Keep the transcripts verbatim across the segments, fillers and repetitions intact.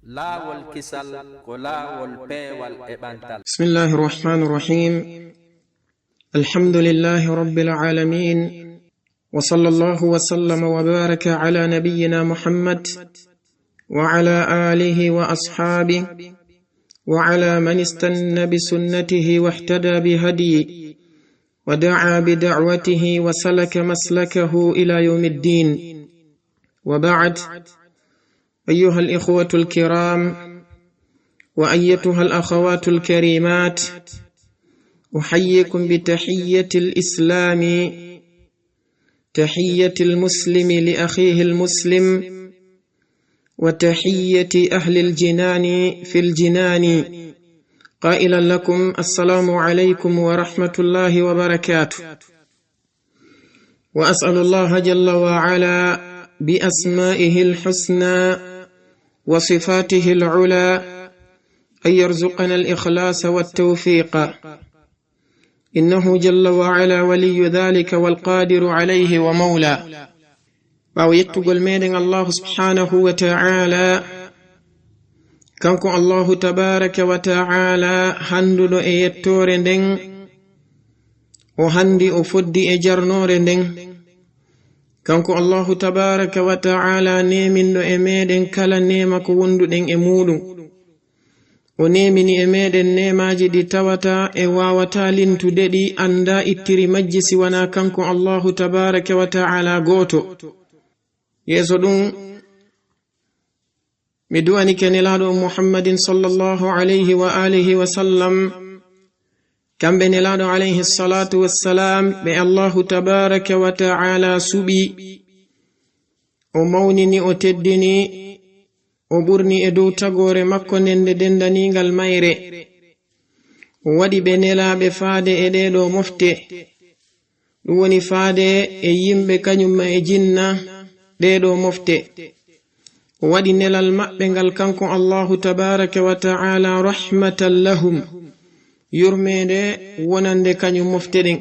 Laawol kisal ko laawol peewal e ɓantal. بسم الله الرحمن الرحيم. الحمد لله رب العالمين. وصلى الله وسلم وبارك على نبينا محمد وعلى آله وأصحابه وعلى من استن بسنته واهتدى بهديه ودعا بدعوته وسلك مسلكه إلى يوم الدين. وبعد، أيها الإخوة الكرام، وأيتها الأخوات الكريمات، أحييكم بتحية الإسلام، تحية المسلم لأخيه المسلم، وتحية أهل الجنان في الجنان، قائلا لكم: السلام عليكم ورحمة الله وبركاته. وأسأل الله جل وعلا بأسمائه الحسنى وصفاته العلى أن يرزقنا الإخلاص والتوفيق، إنه جل وعلا ولي ذلك والقادر عليه ومولاه. Ɓaawo yettugol meɗen Allahu subhanahu wa ta'ala, kanko Allahu tabaraka wa ta'ala, handuɗo e yettoore nden, o handi, o foddi e jarnoore nden. Kanko Allahu tabaraka wa ta'ala, neminɗo e meɗen kala neema ko wonduɗen e muɗum. O nemini e meɗen neemaaji ɗi tawata e waawata lintude ɗi, annda ittiri majji si wanaa kanko Allahu tabaraka wa ta'ala gooto. Yeeso ɗum, mi duwanike Nelaaɗo on Muhammadin sallallahu alayhi wa alihi wa sallam, kamɓe Nelaaɗo alayhi salatu wassalam, ɓe Allahu tabaraka wa ta'ala suɓi, o mawnini, o teddini, o ɓurni e dow tagoore makko nden nde dendaningal mayre. O waɗi ɓe nelaaɓe faade e ɗee ɗoo mofte. Ɗum woni faade e yimɓe kañum ma e jinna ɗee ɗoo mofte. O waɗi nelal maɓɓe ngal kanko Allahu tabaraka wa ta'ala rahmatan lahum, yurmeende wonande kañum mofte ɗen.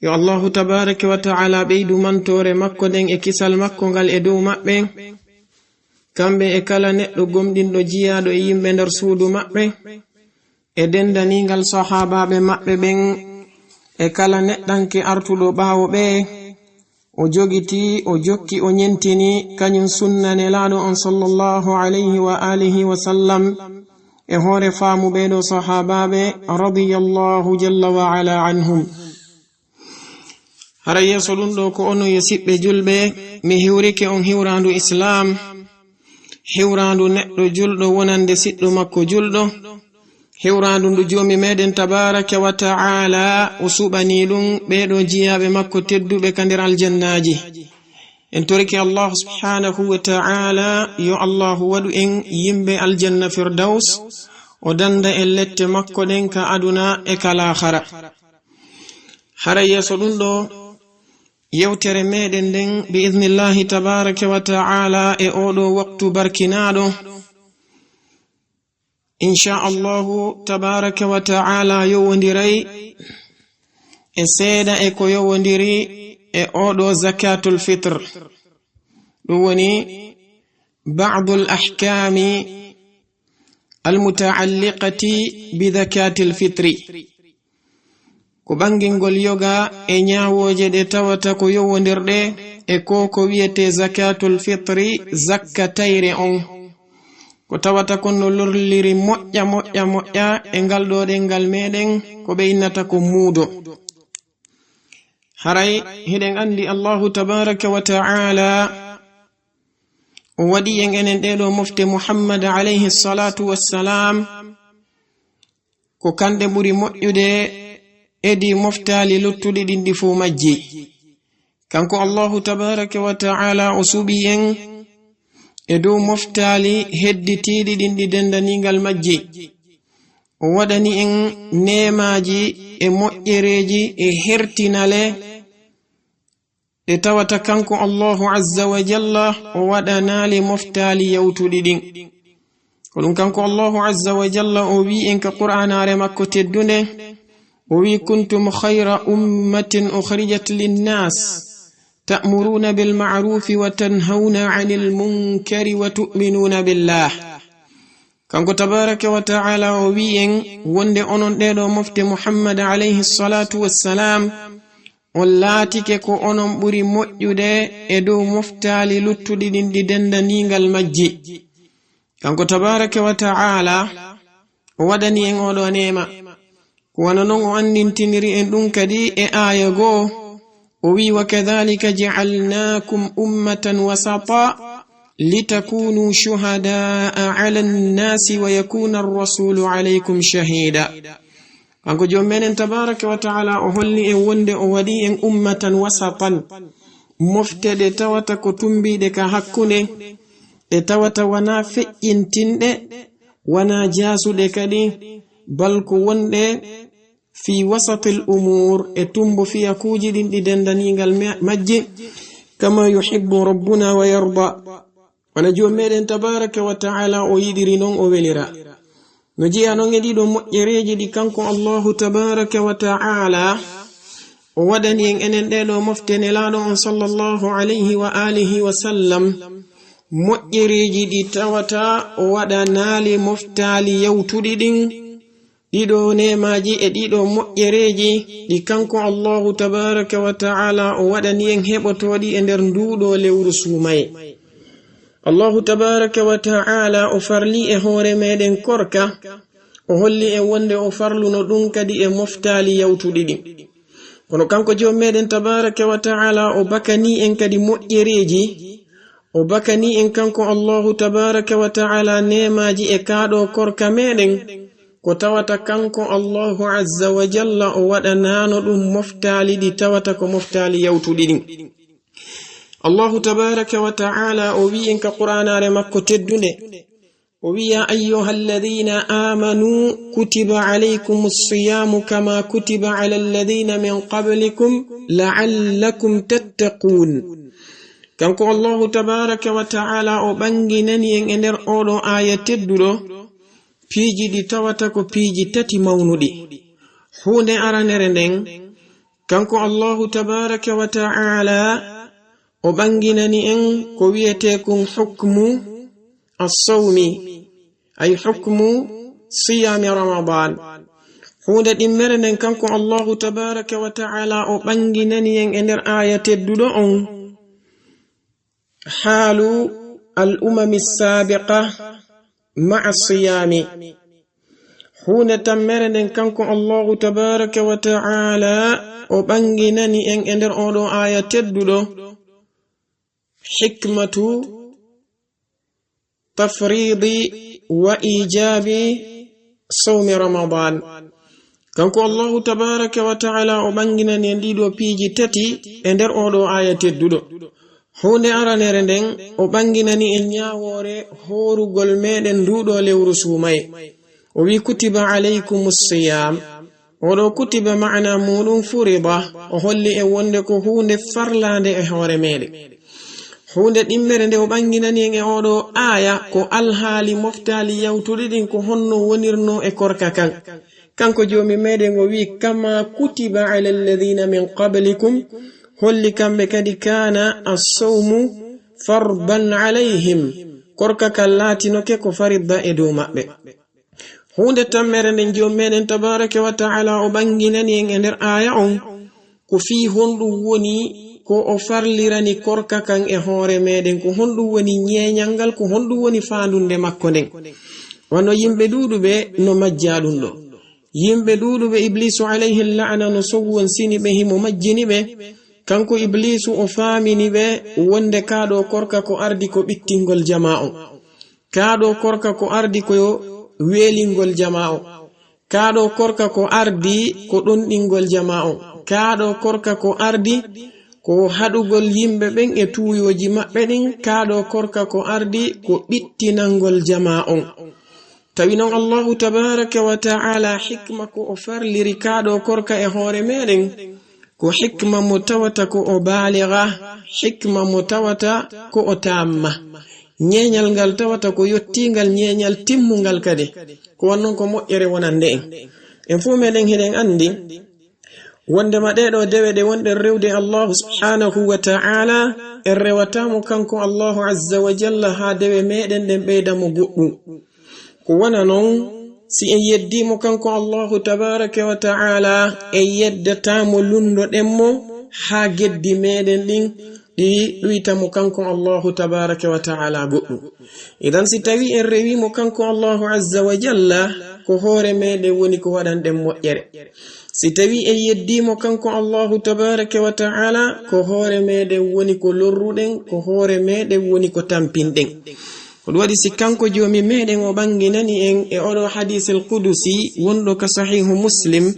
Yo Allahu tabaraka wa ta'ala ɓeydu mantoore makko nden e kisal makko ngal e dow maɓɓe, kamɓe e kala neɗɗo gomɗinɗo jiyaaɗo e yimɓe nder suudu maɓɓe, e dendaningal sahaabaaɓe maɓɓe ɓen, e kala neɗɗanke artuɗo ɓaawo ɓe, o jogiti, o jokki, o ñentini kañum sunna Nelaaɗo on sallallahu alayhi wa alihi wa sallam, e hoore faamu ɓee ɗoo sahaabaaɓe radiyallahu jalla wa ala anhum. Hara yeeso ɗum ɗoo ko onon yo siɓɓe julɓe, mi hiwrike on hiwraandu Islaam, hiwraandu neɗɗo julɗo wonande siɗɗo makko julɗo, hiwraandu ndu Joomi meɗen tabaraka wa ta'ala o suɓani ɗum ɓee ɗoo jiyaaɓe makko tedduɓe ka nder aljannaaji. En torike Allahu subhanahu wa ta'ala yo Allahu waɗu en yimɓe aljanna Firdaws, o danda en lette makko ɗen ka aduna e ka laakhara. Hara yeeso ɗum ɗoo, yewtere meɗen nden, bi idnillahi tabaraka wa ta'ala, e oo ɗoo waktu barkinaaɗo, insha Allahu tabaraka wa ta'ala, yowondiray e seeɗa e ko yowondiri e oo ɗoo zakatul fitr. Ɗum woni ba'dul ahkami al muta'alliqati bi zakatil fitri. Ko ɓangingol yoga e ñaawooje ɗe tawata ko yowondirɗe e ko ko wiyetee zakatul fitri, zakka tayre on. Ko tawata kon no lorliri moƴƴa, moƴƴa, moƴƴa e ngal ɗoo ɗengal meɗen, ko ɓe innata ko muudo. Haray hiɗen anndi Allahu tabaraka wa ta'ala o waɗi en enen ɗee ɗoo mofte Muhammad alayhi salatu wassalam, ko kanɗe ɓuri moƴƴude e ɗi moftaali luttuɗi ɗin ɗi fow majji. Kanko Allahu tabaraka wa ta'ala o suɓi en e dow moftaali hedditiiɗi ɗin ɗi dendaningal majji. O waɗani en neemaaji e moƴƴereeji e hertinale ɗe tawata kanko Allahu azza wa jalla o waɗanaali moftaali yawtuɗi ɗin. Ko ɗum kanko Allahu azza wa jalla o wi'i en ka Qur'aanaare makko teddunde, o wi'i: "Kuntum khayra ummatin ukhrijat linnas, ta'muruna bil ma'rufi wa tanhawna 'anil munkari wa tu'minuna billah." Kanko tabaaraka wa ta'ala o wi'i en wonde onon ɗee ɗoo mofte Muhammad alayhi salaatu wassalam, on laatike ko onon ɓuri moƴƴude e dow moftaali luttuɗi ɗin ɗi dendaniingal majji. Kanko tabaaraka wa ta'ala o waɗani en oo ɗoo neema. Ko wano non o anndintiri en ɗum kadi e aaya goo, o wi'i, "Wa kadhalika ja'alnakum ummatan wasata litakunu shuhada'a 'ala an-nasi wa yakuna ar-rasulu 'alaykum shahida." Kanko Joom meɗen tabaaraka wa ta'ala o holli en wonde o waɗi en ummatan wasatan, mofte ɗe tawata ko tumbiiɗe ka hakkunde, ɗe tawata wanaa feƴƴintinɗe, wanaa jaasuɗe kadi, bal ko wonɗe fii wasatil umuur, e tumbo fiyakuuji ɗin ɗi dendaniingal ma-, majji, kama yuhibbu rabbuna wa yarda. Wano Joom meɗen tabaaraka wa ta'ala o yiɗiri non o welira. No jeyaa non e ɗii ɗoo moƴƴereeji ɗi kanko Allahu tabaaraka wa ta'ala o waɗani en enen ɗee ɗoo mofte Nelaaɗo on sallallahu alayhi wa alihi wa sallam, moƴƴereeji ɗi tawata o waɗanaali moftaali yawtuɗi ɗin, ɗii ɗoo neemaaji e ɗii ɗoo moƴƴereeji ɗi kanko Allahu tabaaraka wa ta'ala o waɗani en heɓotooɗi e nder nduu ɗoo lewru suumayee. Allahu tabaaraka wa ta'ala o farli e hoore meɗen korka, o holli en wonde o farluno ɗum kadi e moftaali yawtuɗi ɗin. Kono kanko Joom meɗen tabaaraka wa ta'ala o bakani en kadi moƴƴereeji, o bakani en kanko Allahu tabaaraka wa ta'ala neemaaji e kaa ɗoo korka meɗen, ko tawata kanko Allahu azza wa jalla o waɗanaano ɗum moftaali ɗi tawata ko moftaali yawtuɗi ɗin. Allahu tabaaraka wa ta'ala o wi'i en ka Qur'aanaare makko teddunde, o wi'i, "Ya ayyuhalladhina amanu kutiba alaykumus siyamu kama kutiba ala alladhina min qablikum la'allakum tattaqun." Kanko Allahu tabaaraka wa ta'ala o ɓanginani en e nder oo ɗoo aaya tedduɗo piiji ɗi tawata ko piiji tati mawnuɗi. Huunde aranere nden, kanko Allahu tabaaraka wa ta'ala o ɓanginani en ko wi'etee kon hukmu as-sawmi, ay hukmu siyaami Ramadan. Huunde ɗimmere nden, kanko Allahu tabaaraka wa ta'ala o ɓanginani en e nder aaya tedduɗo on haalu al-umami as-saabiqa ma'a as-siyaami. Huunde tammere nden, kanko Allahu tabaaraka wa ta'ala o ɓanginani en e nder oo ɗoo aaya tedduɗo hikmatu tafriidi wa iijaabi sawmi Ramadan. Kanko Allahu tabaaraka wa ta'ala o ɓanginani en ɗii ɗoo piiji tati e nder oo ɗoo aaya tedduɗo. Huunde aranere nden, o ɓanginani en ñaawoore hoorugol meɗen nduu ɗoo lewru suumayee. O wi'i, "Kutiba alaykumus siyaam." Oo ɗoo kutiba maana muuɗum furida, o holli en wonde ko huunde farlaande e hoore meɗen. Huunde ɗimmere nde o ɓanginani en e oo ɗoo aaya ko alhaali moftaali yawtuɗi ɗin, ko honno wonirnoo e korka kan. Kanko Joomi meɗen o wi'i, "Kama kutiba ala alladhina min qablikum," holli kamɓe kadi, "kana as-sawmu fardan alayhim," korka kan laatinoke ko faridda e dow maɓɓe. Huunde tammere nden, Joomi meɗen tabaaraka wa ta'ala o ɓanginani en e nder aaya on ko fii honɗum woni ko o farlirani korka kan e hoore meɗen, ko honɗum woni ñeeñal ngal, ko honɗum woni faandunde makko nden. Wano yimɓe ɗuuɗuɓe no majjaa ɗum ɗoo. Yimɓe ɗuuɗuɓe Ibliisu alayhi la'ana no sowwonsini ɓe, himo majjini ɓe. Kanko Ibliisu o faamini ɓe wonde kaa ɗoo korka ko ardi ko ɓittingol jamaa on. Kaa ɗoo korka ko ardi ko weelingol jamaa on. Kaa ɗoo korka ko ardi ko ɗonɗingol jamaa on. Kaa ɗoo korka ko ardi ko haɗugol yimɓe ɓen e tuuyooji maɓɓe ɗin. Kaa ɗoo korka ko ardi ko ɓittinangol jamaa on. Tawi non Allahu tabaaraka wa ta'ala hikma ko o farliri kaa ɗoo korka e hoore meɗen, ko hikma mo tawata ko o baaliga, hikma mo tawata ko o taamma. Ñeeñal ngal tawata ko yottiingal, ñeeñal timmungal kadi. Ko wano non ko moƴƴere wonande en. En fow meɗen hiɗen anndi wondema ɗee ɗoo dewe ɗe wonɗen rewde Allahu subhanahu wa ta'ala, en rewataa mo kanko Allahu azza wa jalla haa dewe meɗen ɗen ɓeyda mo goɗɗum. Ko wona noon, si en yeddii mo kanko Allahu tabaaraka wa ta'ala, en yeddataa mo, lunndoɗen mo haa geddi meeɗen ɗin ɗi ɗuyta mo kanko Allahu tabaaraka wa ta'ala goɗɗum. Idan, si tawii en rewii mo kanko Allahu azza wa jalla, ko hoore meeɗen woni ko waɗanɗen moƴƴere. Si tawii en yeddii mo kanko Allahu tabaaraka wa ta'ala, ko hoore meeɗen woni ko lorruɗen, ko hoore meeɗen woni ko tampinɗen. Ko ɗum waɗi, si kanko Joomi meeɗen o ɓanginani en e oɗo hadiisil qudusi wonɗo ka Sahiihu Muslim,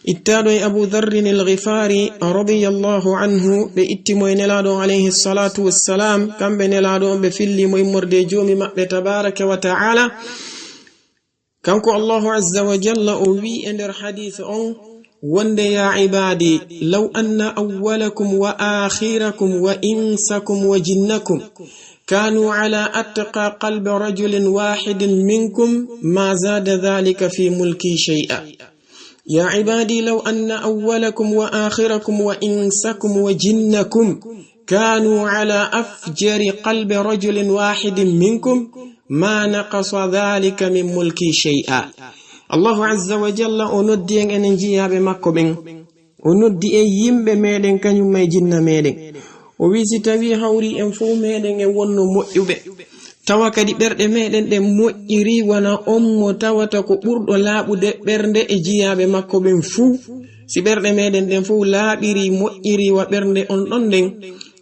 ittaaɗo e Abu Dharrin al-Ghifaari radiyallahu anhu, ɓe itti mo e Nelaaɗo alayhi salatu wassalam, kamɓe Nelaaɗo on ɓe filli mo immorde e Joomi maɓɓe tabaaraka wa ta'ala. Kanko Allahu azza wa jalla o wi'i e nder hadiis on wonde: "Ya ibaadi, law anna awwalakum wa aakhirakum wa insakum wa jinnakum kaanu ala atqa qalbi rajulin waahidin minkum ma zaada dhaalika fi mulki shay'a." يا عبادي لو أن أولكم وآخركم وإنسكم وجنكم كانوا على أفجر قلب رجل واحد منكم ما نقص ذلك من ملكي شيئا. Allahu azza wa jalla o noddi en, enen jiyaaɓe makko ɓen. O noddi en yimɓe meeɗen, kañum e jinna meeɗen. O wi'i, si tawii hawri en fof meeɗen en wonno moƴƴuɓe, tawa kadi ɓerɗe meeɗen ɗen moƴƴiri wona on mo tawata ko ɓurɗo laaɓude ɓernde e jiyaaɓe makko ɓen fuu. Si ɓerɗe meeɗen ɗen fof laaɓiri, moƴƴiri wa ɓernde on ɗon ɗen,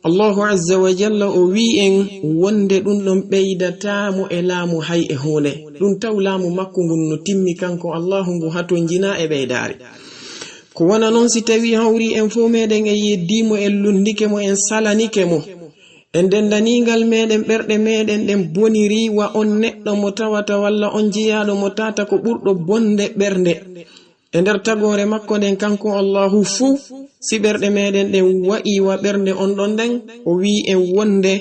Allahu azza wa jalla o wi'i en wonde ɗum ɗon ɓeydataa mo e laamu hay e huunde. Ɗum taw laamu makko ngun no timmi kanko Allahu ngu hatonjinaa e ɓeydaare. Ko wona noon si tawii hawri en fof meeɗen en yeddii mo, en lunndike mo, en salanike mo. E ndenndaniingal meeɗen, ɓerɗe meeɗen ɗen boniri wa on neɗɗo mo tawata walla on jiyaaɗo mo tawata ko ɓurɗo bonde ɓernde. E nder tagoore makko nden kanko Allahu fuu, si ɓerɗe meeɗen ɗen wa'i wa ɓernde on ɗon ɗen, o wi'i en wonde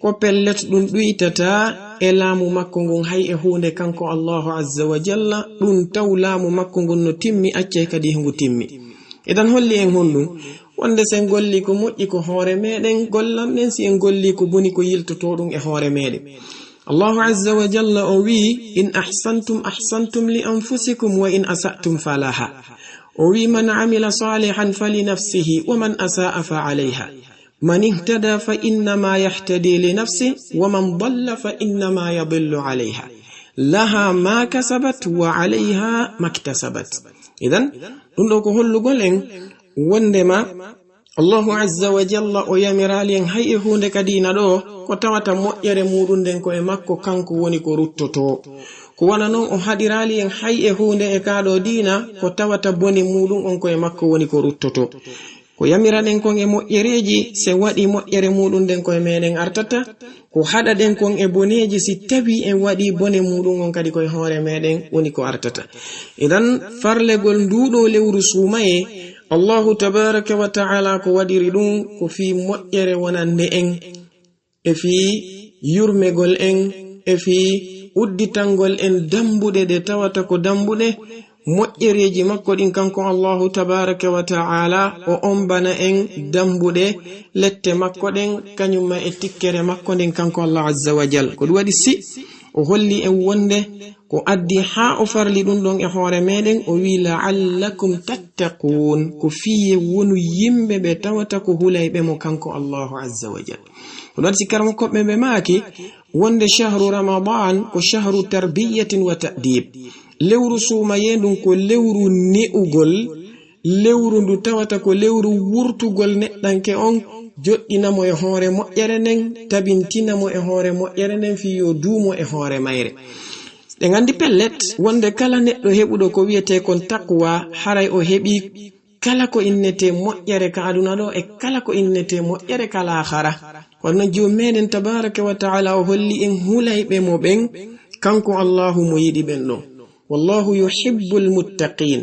ko pellet ɗum ɗuytataa e laamu makko ngun hay e huunde kanko Allahu azza wa jalla, ɗum taw laamu makko ngun no timmi, accay kadi ngu timmi. Idan holli en honɗum? Wonde si en golli ko moƴƴi ko hoore meeɗen gollan ɗen, si en golli ko boni ko yiltotoo ɗum e hoore meeɗen. Allahu azza wa jalla o wi'i: "In ahsantum ahsantum li anfusikum wa in asa'tum falaha." O wi'i: "Man amila salihan fali nafsihi wa man asa'a fa alayha. Man ihtada fa innama yahtadi li nafsi wa man dalla fa innama yadillu alayha. Laha ma kasabat wa alayha maktasabat." Idan, ɗum ɗo ko hollugol en wondema Allahu azza wa jalla o yamiraali en hay e huunde ka diina ɗo, ko tawata moƴƴere muuɗum nden ko e makko kanko woni ko ruttotoo. Ko wona noon o haɗiraali en hay e huunde e kaa ɗo diina, ko tawata bone muuɗum on ko e makko woni ko ruttotoo. Ko yamiraɗen kon e moƴƴereeji, se waɗi moƴƴere muuɗum nden ko e meeɗen artata, ko haɗaɗen kon e boneeji, si tawii en waɗi bone muuɗum on kadi ko e hoore meeɗen woni ko artata. Idan, farlegol nduu ɗoo lewru suumayee, Allahu tabaaraka wa ta'ala ko waɗiri ɗum ko fii moƴƴere wonande en, e fii yurmegol en, e fii udditangol en dambuɗe ɗe tawata ko dambuɗe moƴƴereeji makko ɗin kanko Allahu tabaaraka wa ta'ala, o ombana en dambuɗe lette makko ɗen, kañum ma e tikkere makko nden kanko Allah azza wa jal. Ko ɗum waɗi si o holli en wonde ko addi haa o farli ɗum ɗon e hoore meeɗen, o wi'i: "La'allakum tattaquun", ko fii yo wonu yimɓe ɓe tawata ko hulayɓe mo kanko Allahu azza wa jal. Ko ɗum waɗi si karamokooɓe ɓe maaki wonde shahru Ramadan ko shahru tarbiyatin wa ta'dib. Lewru suumayee ndun ko lewru ne'ugol, lewru ndu tawata ko lewru wurtugol neɗɗanke on, joɗɗina mo e hoore moƴƴere nden, tabintina mo e hoore moƴƴere nden, fii yo duumo e hoore mayre. Ɗen anndi pellet wonde kala neɗɗo heɓuɗo ko wiyetee kon taqwa, haray o heɓi kala ko innetee moƴƴere ka aduna ɗo e kala ko innetee moƴƴere ka laakhara. Kono Joomi meɗen tabaaraka wa ta'ala o holli en hulayɓe mo ɓen, kanko Allahu mo yiɗi ɓen ɗon. "Wallahu yuhibbul muttaqin."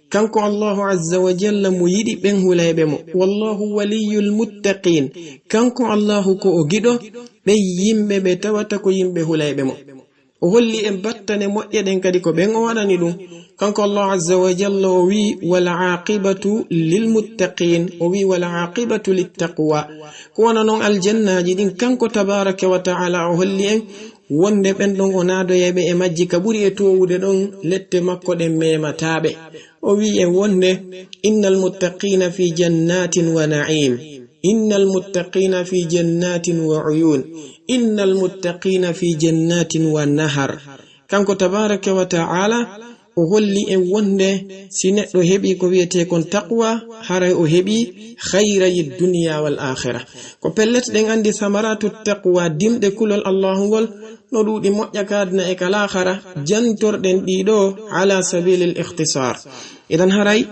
Kanko Allahu azza wa jalla mo yiɗi ɓen hulayɓe mo. "Wallahu waliyyul muttaqin." Kanko Allahu ko o giɗo ɓen yimɓe ɓe tawata ko yimɓe hulayɓe mo. O holli en battane moƴƴe ɗen kadi ko ɓen o waɗani ɗum. Kanko Allahu azza wa jalla o wi'i: "Wal aqibatu lil muttaqin." O wi'i: "Wal aqibatu lit taqwa." Ko wona noon aljannaaji ɗin kanko tabaaraka wa ta'ala o holli en wonde ɓen ɗon o naadoyay ɓe e majji ka ɓuri e toowude ɗon, lette makko ɗen meemataa ɓe. O wi'i en wonde, "Innal muttaqina fi jannatin wa na'im. Innal muttaqina fi jannatin wa uyun. Innal muttaqina fi jannatin wa nahar." Kanko tabaraka wa ta'ala, o holli en wonde si neɗɗo heɓi ko wi'etee kon taqwa, haray o heɓi khayrayi dunya wal akhira. Ko pellet ɗen andi samaratu taqwa, dimɗe kulol Allahu ngol, no ɗuuɗi moƴƴa ka aduna e ka laakhara, jantorɗen ɗiɗo ala sabilil ikhtisar. Idan haray,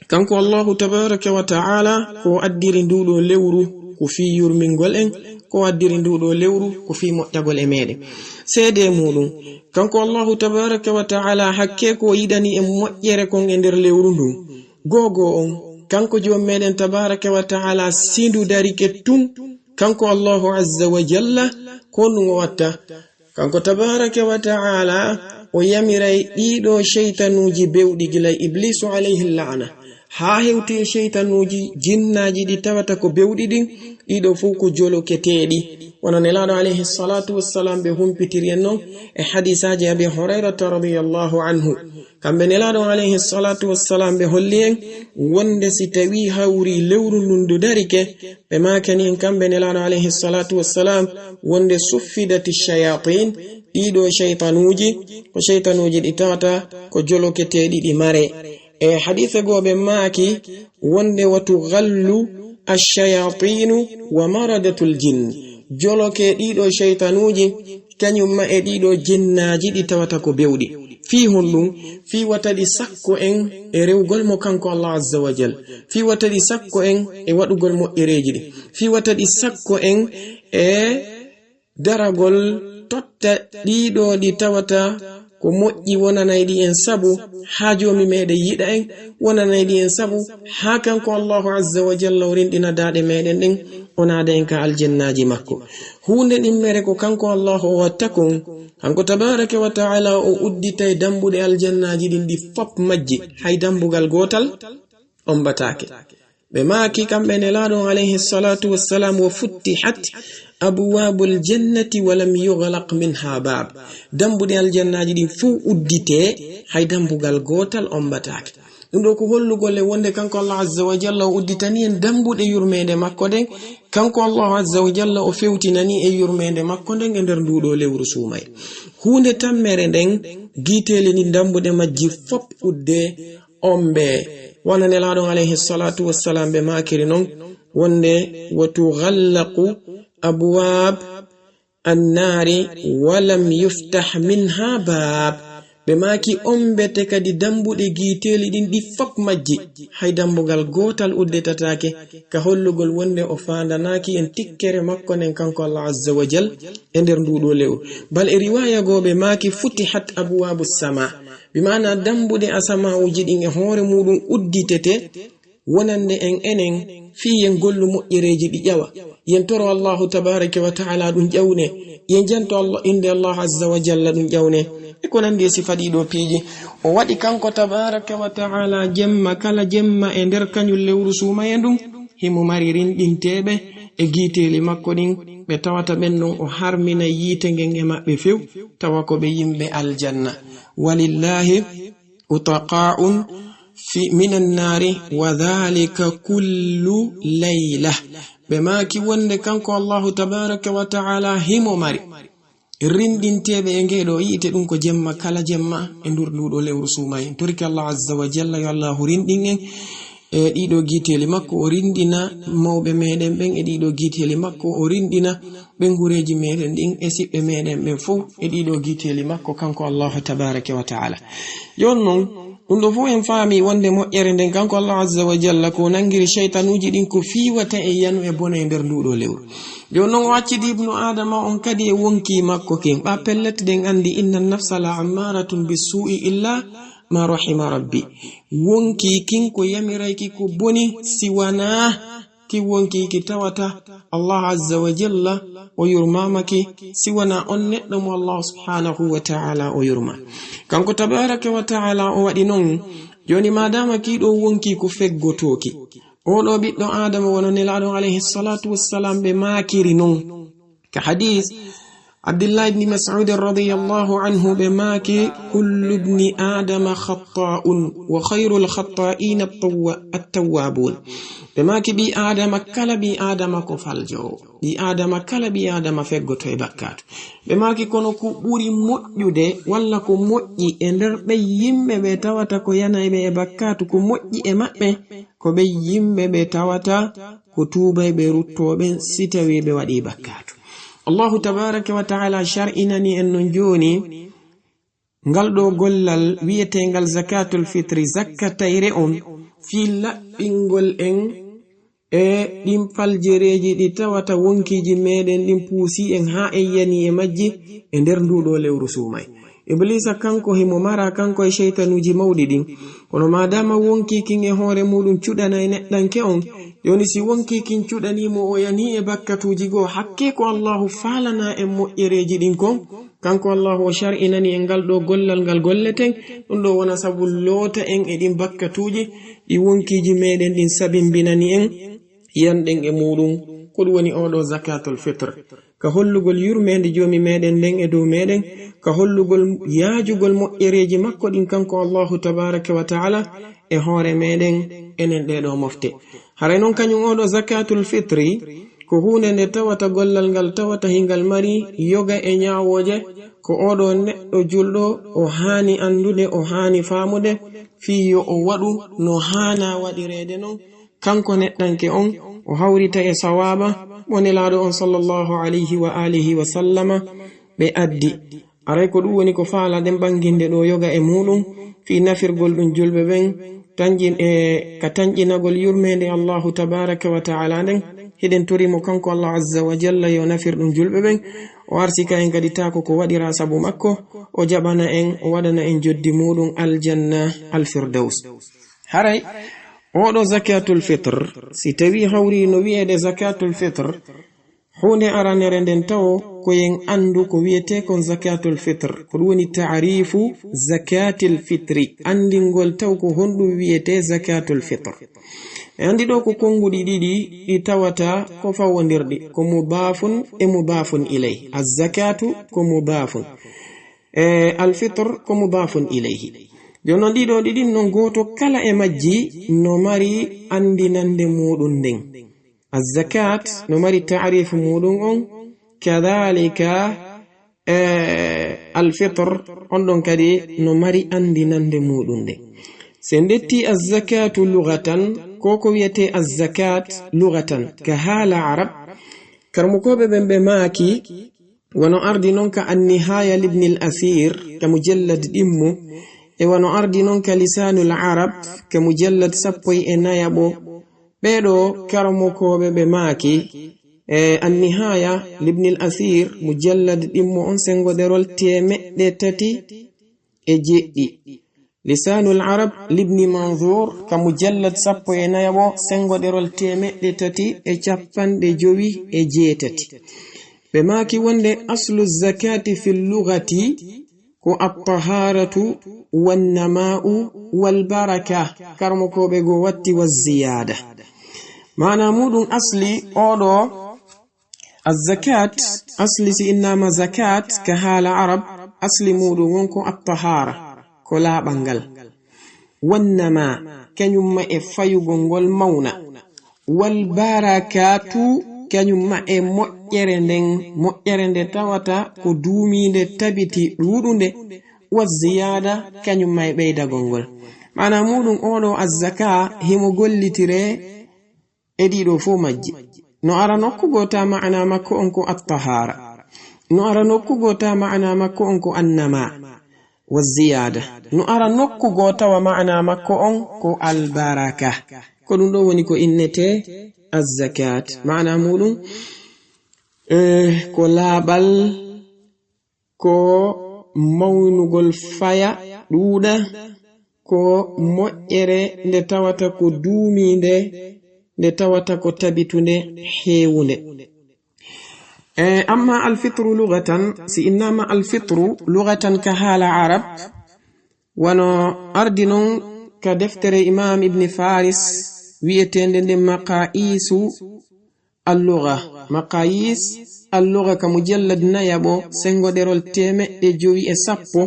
kanko Allahu tabaraka wa ta'ala ko addiri nduɗo lewru ko fii yurmingol en, ko addiri nduɗo lewru ko fii moƴƴagol e meɗen. Seede muɗum, kanko Allahu tabaraka wa ta'ala hakke ko yiɗani en moƴƴere kon e nder lewru ndun. Gogo on, kanko Joomi meɗen tabaraka wa ta'ala sindu darike tun, kanko Allahu azza wa jalla, ko ɗum o watta. Kanko tabaraka wa ta'ala o yamiray ɗiɗo shaytanuuji bewɗi gila Ibliisu alayhi la'ana, haa hewti e shaytanuuji jinnaaji ɗi tawata ko bewɗi ɗin, ɗiɗo fow ko joloketeeɗi. Wano Nelaaɗo alayhi salatu wassalam ɓe humpitiri en non e hadisaaji Abi Hurayrata radiyallahu anhu. Kamɓe Nelaaɗo alayhi salatu wassalam ɓe holli en wonde si tawi hawri lewru ndun ndu darike, ɓe maakani en kamɓe Nelaaɗo alayhi salatu wassalam wonde suffidati shayatin, ɗiɗo shaytanuuji, ko shaytanuuji ɗi tawata ko joloketeeɗi ɗi mare. E hadisa goo ɓe maaki wonde wa tughallu ash-shayatinu wa maradatul jinn. Joloke ɗiɗo shaytanuuji, kañum ma e ɗiɗo jinnaaji ɗi tawata ko bewɗi. Fii honɗum? Fii wata ɗi sakko en e rewgol mo kanko Allah azza wa jal. Fii wata ɗi sakko en e waɗugol moƴƴereeji ɗi. Fii wata ɗi sakko en e daragol totta ɗiɗo ɗi tawata ko moƴƴi wonanayɗi en sabu haa Joomi meɗen yiɗa en, wonanayɗi en sabu haa kanko Allahu azza wa jalla o rinɗina daaɗe meɗen ɗen, o naada en ka aljannaaji makko. Huunde ɗimmere ko kanko Allahu o watta kon, kanko tabaraka wa ta'ala o udditay dambuɗe aljannaaji ɗin ɗi fop majji, hay dambugal gootal ombataake. Ɓe maaki kamɓe Nelaaɗo on alayhi salatu wassalam, "Wa futtihat abwabul jannati wa lam yughlaq minha bab." Dambuɗe aljannaaji ɗin fow uddite, hay dambugal gootal ombataake. Ɗum ɗo ko hollugol e wonde kanko Allah azza wa jalla o udditani en dambuɗe yurmeende makko ɗen. Kanko Allahu azza wa jalla o fewtinani e yurmeende makko nden e nder nduɗo lewru suumayee. Huunde tammere nden, giiteeli ɗin dambuɗe majji fop udde, ombe. Wano Nelaaɗo on alayhi salatu wassalam ɓe maakiri non wonde, "Wa tughallaqu abwab annaari wa lam yuftah minha bab." Ɓe maaki, ombete kadi dambuɗe giiteeli ɗin ɗi fop majji, hay dambugal gootal uddetataake, ka hollugol wonde o faandanaaki en tikkere makko nden kanko Allah azza wa jal e nder nduɗo lewru. Bal e riwaya goo ɓe maaki, "Futihat abwabu sama." Bi maana dambuɗe asama'uuji ɗin e hoore muɗum udditete, wonande en enen, fii yen gollu moƴƴereeji ɗi ƴawa. Yen toro Allahu tabaraka wa ta'ala ɗum ƴawne. Yen janto Allah, innde Allah azza wa jalla ɗum ƴawne. E ko nandi e sifa ɗiɗo piiji. O waɗi kanko tabaraka wa ta'ala jemma kala jemma e nder kañum lewru suumayee ndun. Himo mari rinɗinteeɓe e giiteeli makko ɗin, ɓe tawata ɓen ɗon o harmina yiite ngen e maɓɓe few, tawa ko ɓe yimɓe aljanna. Walillahi utaqa'un fi, minan naari, wa dhalika kullu layla. Ɓe maaki wonde kanko Allahu tabaraka wa ta'ala himo mari rinɗinteeɓe e ngeeɗo yiite, ɗum ko jemma kala jemma e ndur nduɗo lewru suumayee. En torike Allah azza wa jalla yo Allahu rinɗin en e ɗiɗo giiteeli makko, o rinɗina mawɓe meɗen ɓen e ɗiɗo giiteeli makko, o rinɗina ɓengureeji meɗen ɗin e siɓɓe meɗen ɓen fow e ɗiɗo giiteeli makko, kanko Allahu tabaraka wa ta'ala. Yon non, ɗum ɗo fow en faami wonde moƴƴere nden kanko Allah azza wa jalla ko nangiri shaytanuuji ɗin ko fiiwata e yanu e bone e nder nduɗo lewru. Yon non o accidi ibnu Adama on kadi e wonkii makko kin. Ɓa pellet ɗen andi, "Inna nafsa la ammaratun bisu'i illa ma rahima rabbi." Wonkii kin ko yamirayki ko boni si wanaa ki wonkii ki tawata Allah azza wa jalla o yurmaama ki, si wanaa on neɗɗo mo Allah subhanahu wa ta'ala o yurma. Kanko tabaraka wa ta'ala o waɗi non. Joni madama kii ɗo wonkii ko feggotooki, o ɗo ɓiɗɗo Adama wano Nelaaɗo alayhi salatu wassalam ɓe maakiri non ka hadis, Abdillah ibni Mas'ud radiyallahu anhu ɓe maaki, "Kullu ibni Adama khatta'un wa khayrul khatta'ina at-tawwa-, at-tawwabun." Ɓe maaki, "Ɓii Adama kala, ɓii Adama ko faljo. Ɓii Adama kala, ɓii Adama feggoto e bakkaatu." Ɓe maaki, "Kono ko ɓuri moƴƴude walla ko moƴƴi e nder ɓen yimɓe ɓe tawata ko yanay ɓe e bakkaatu, ko moƴƴi e maɓɓe, ko ɓen yimɓe ɓe tawata ko tuubay ɓe ruttoo ɓen si tawii ɓe waɗii bakkaatu." Allahu tabaraka wa ta'ala shar'inani en non jooni ngal ɗoo gollal wi'eteengal zakatul fitri, zakka tayre on, fii laɓɓingol en e ɗin faljereeji ɗi tawata wonkiiji meɗen ɗin puusii en haa en yanii e majji e nder nduu ɗoo lewru suumay. Ibliisa kanko himo mara, kanko e seytanuuji mawɗi ɗin. Kono maadaama wonkii kin e hoore muuɗum cuɗanay neɗɗanke on, jooni si wonkii kin cuɗanii mo o yanii e bakkatuuji goo, hakkee ko Allahu faalanaa en moƴƴereeji ɗin kon, kanko Allahu o shar'inani en ngal ɗoo gollal ngal golleten, ɗum ɗoo wona sabu loota en e ɗin bakkatuuji ɗi wonkiiji meɗen ɗin sabimbinani en yanɗen e muuɗum. Ko ɗum woni oo ɗoo zakatul fitr. Ka hollugol yurmeende Joomi meɗen nden e dow meɗen, ka hollugol yaajugol moƴƴereeji makko ɗin kanko Allahu tabaraka wa ta'ala e hoore meɗen enen ɗee ɗoo mofte. Haray non kañum oo ɗoo zakatul fitri ko huunde nde tawata gollal ngal tawata hingal mari yoga e ñaawooje, ko oo ɗoo neɗɗo julɗo o haani anndude, o haani faamude, fii yo o waɗu no haanaa waɗireede non, kanko neɗɗanke on, o hawrita e sawaaba mo Nelaaɗo on sallallahu alayhi wa alihi wa sallama ɓe addi. Aray ko ɗum woni ko faalaɗen ɓanginde ɗoo yoga e muuɗum fii nafirgol ɗum julɓe ɓen, tanƴin-, e ka tanƴinagol yurmeende Allahu tabaraka wa ta'ala nden. Hiɗen tori mo kanko Allah azza wa jalla yo nafir ɗum julɓe ɓen, o arsika en kadi taako ko waɗiraa sabu makko, o jaɓana en, o waɗana en joddi muuɗum aljanna alfirdaws. Haray, oo ɗoo zakatul fitr, si tawii hawri no wi'eede zakatul fitr, huunde aranere nden tawo ko en anndu ko wi'etee kon zakatul fitr. Ko ɗum woni ta'rifu zakatil fitri, anndingol taw ko honɗum wi'etee zakatul fitr. En anndi ɗoo ko konnguɗi ɗiɗi ɗi tawata ko fawondirɗi, ko mudaafun e mudaafun ilay. Az-zakatu ko mudaafun. E al-fitr ko mudaafun ilayhi. Jooni non ɗii ɗoo ɗiɗin non gooto kala e majji no mari anndinannde muuɗum nden. Az-zakat no mari ta'rifu muuɗum on, kadhalika, e, al-fitr on ɗon kadi no mari anndinannde muuɗum nden. Si en ƴettii az-zakatu lughatan, ko ko wi'etee az-zakat lughatan, ka haala Arab, karamokooɓe ɓen ɓe maaki, wano ardi non ka An-Nihaya Libnil Asir ka mujallad ɗimmo, e wano ardi non ka Lisanul Arab ka mujallad sappo e nayaɓo. Ɓee ɗoo karamokooɓe ɓe maaki, e An-Nihaya Libnil Asir mujallad ɗimmo on sengoɗerol teemeɗɗe tati e jeɗɗi. Lisanul Arab Libni Manzur ka mujallad sappo e nayaɓo sengoɗerol teemeɗɗe tati e cappanɗe jowi e jeetati. Ɓe maaki wonde aslu zakati fil lugati ko at-taharatu wan nama'u wal baraka. Karamokooɓe goo watti wa ziyada. Maana muuɗum asli oo ɗoo Az-zakat, asli si innaama zakat ka haala Arab, asli muuɗum won ko at-tahara, ko laaɓal ngal. Wannama, kañum ma e fayugol ngol mawna. Wal barakatu, kañum ma e moƴƴere nden, moƴƴere nde tawata ko duumiinde tabiti ɗuuɗunde. Wa ziyada, kañum ma e ɓeydagol ngol. Maana muuɗum oo ɗoo az-zaka himo gollitiree e ɗii ɗoo fow majji. No ara nokku goo ta maana makko on ko at-tahara. No ara nokku goo ta maana makko on ko annama wa ziyada. No ara nokku goo tawa maana makko on ko albaraka. Ko ɗum ɗoo woni ko innetee az-zakat. Maana muuɗum, eh, ko laaɓal, ko mawnugol faya ɗuuɗa, ko moƴƴere nde tawata ko duumiinde, nde tawata ko tabitunde, heewunde. E, amma alfitru lugatan, si innaama alfitru lugatan ka haala Arab, wano ardi non ka deftere Imam Ibn Faris wi'eteende nde Maqayisu Al-lugha, maqayis, Alluga ka mujallad nayaɓo, senngo ɗerol teemeɗɗe jowi e sappo,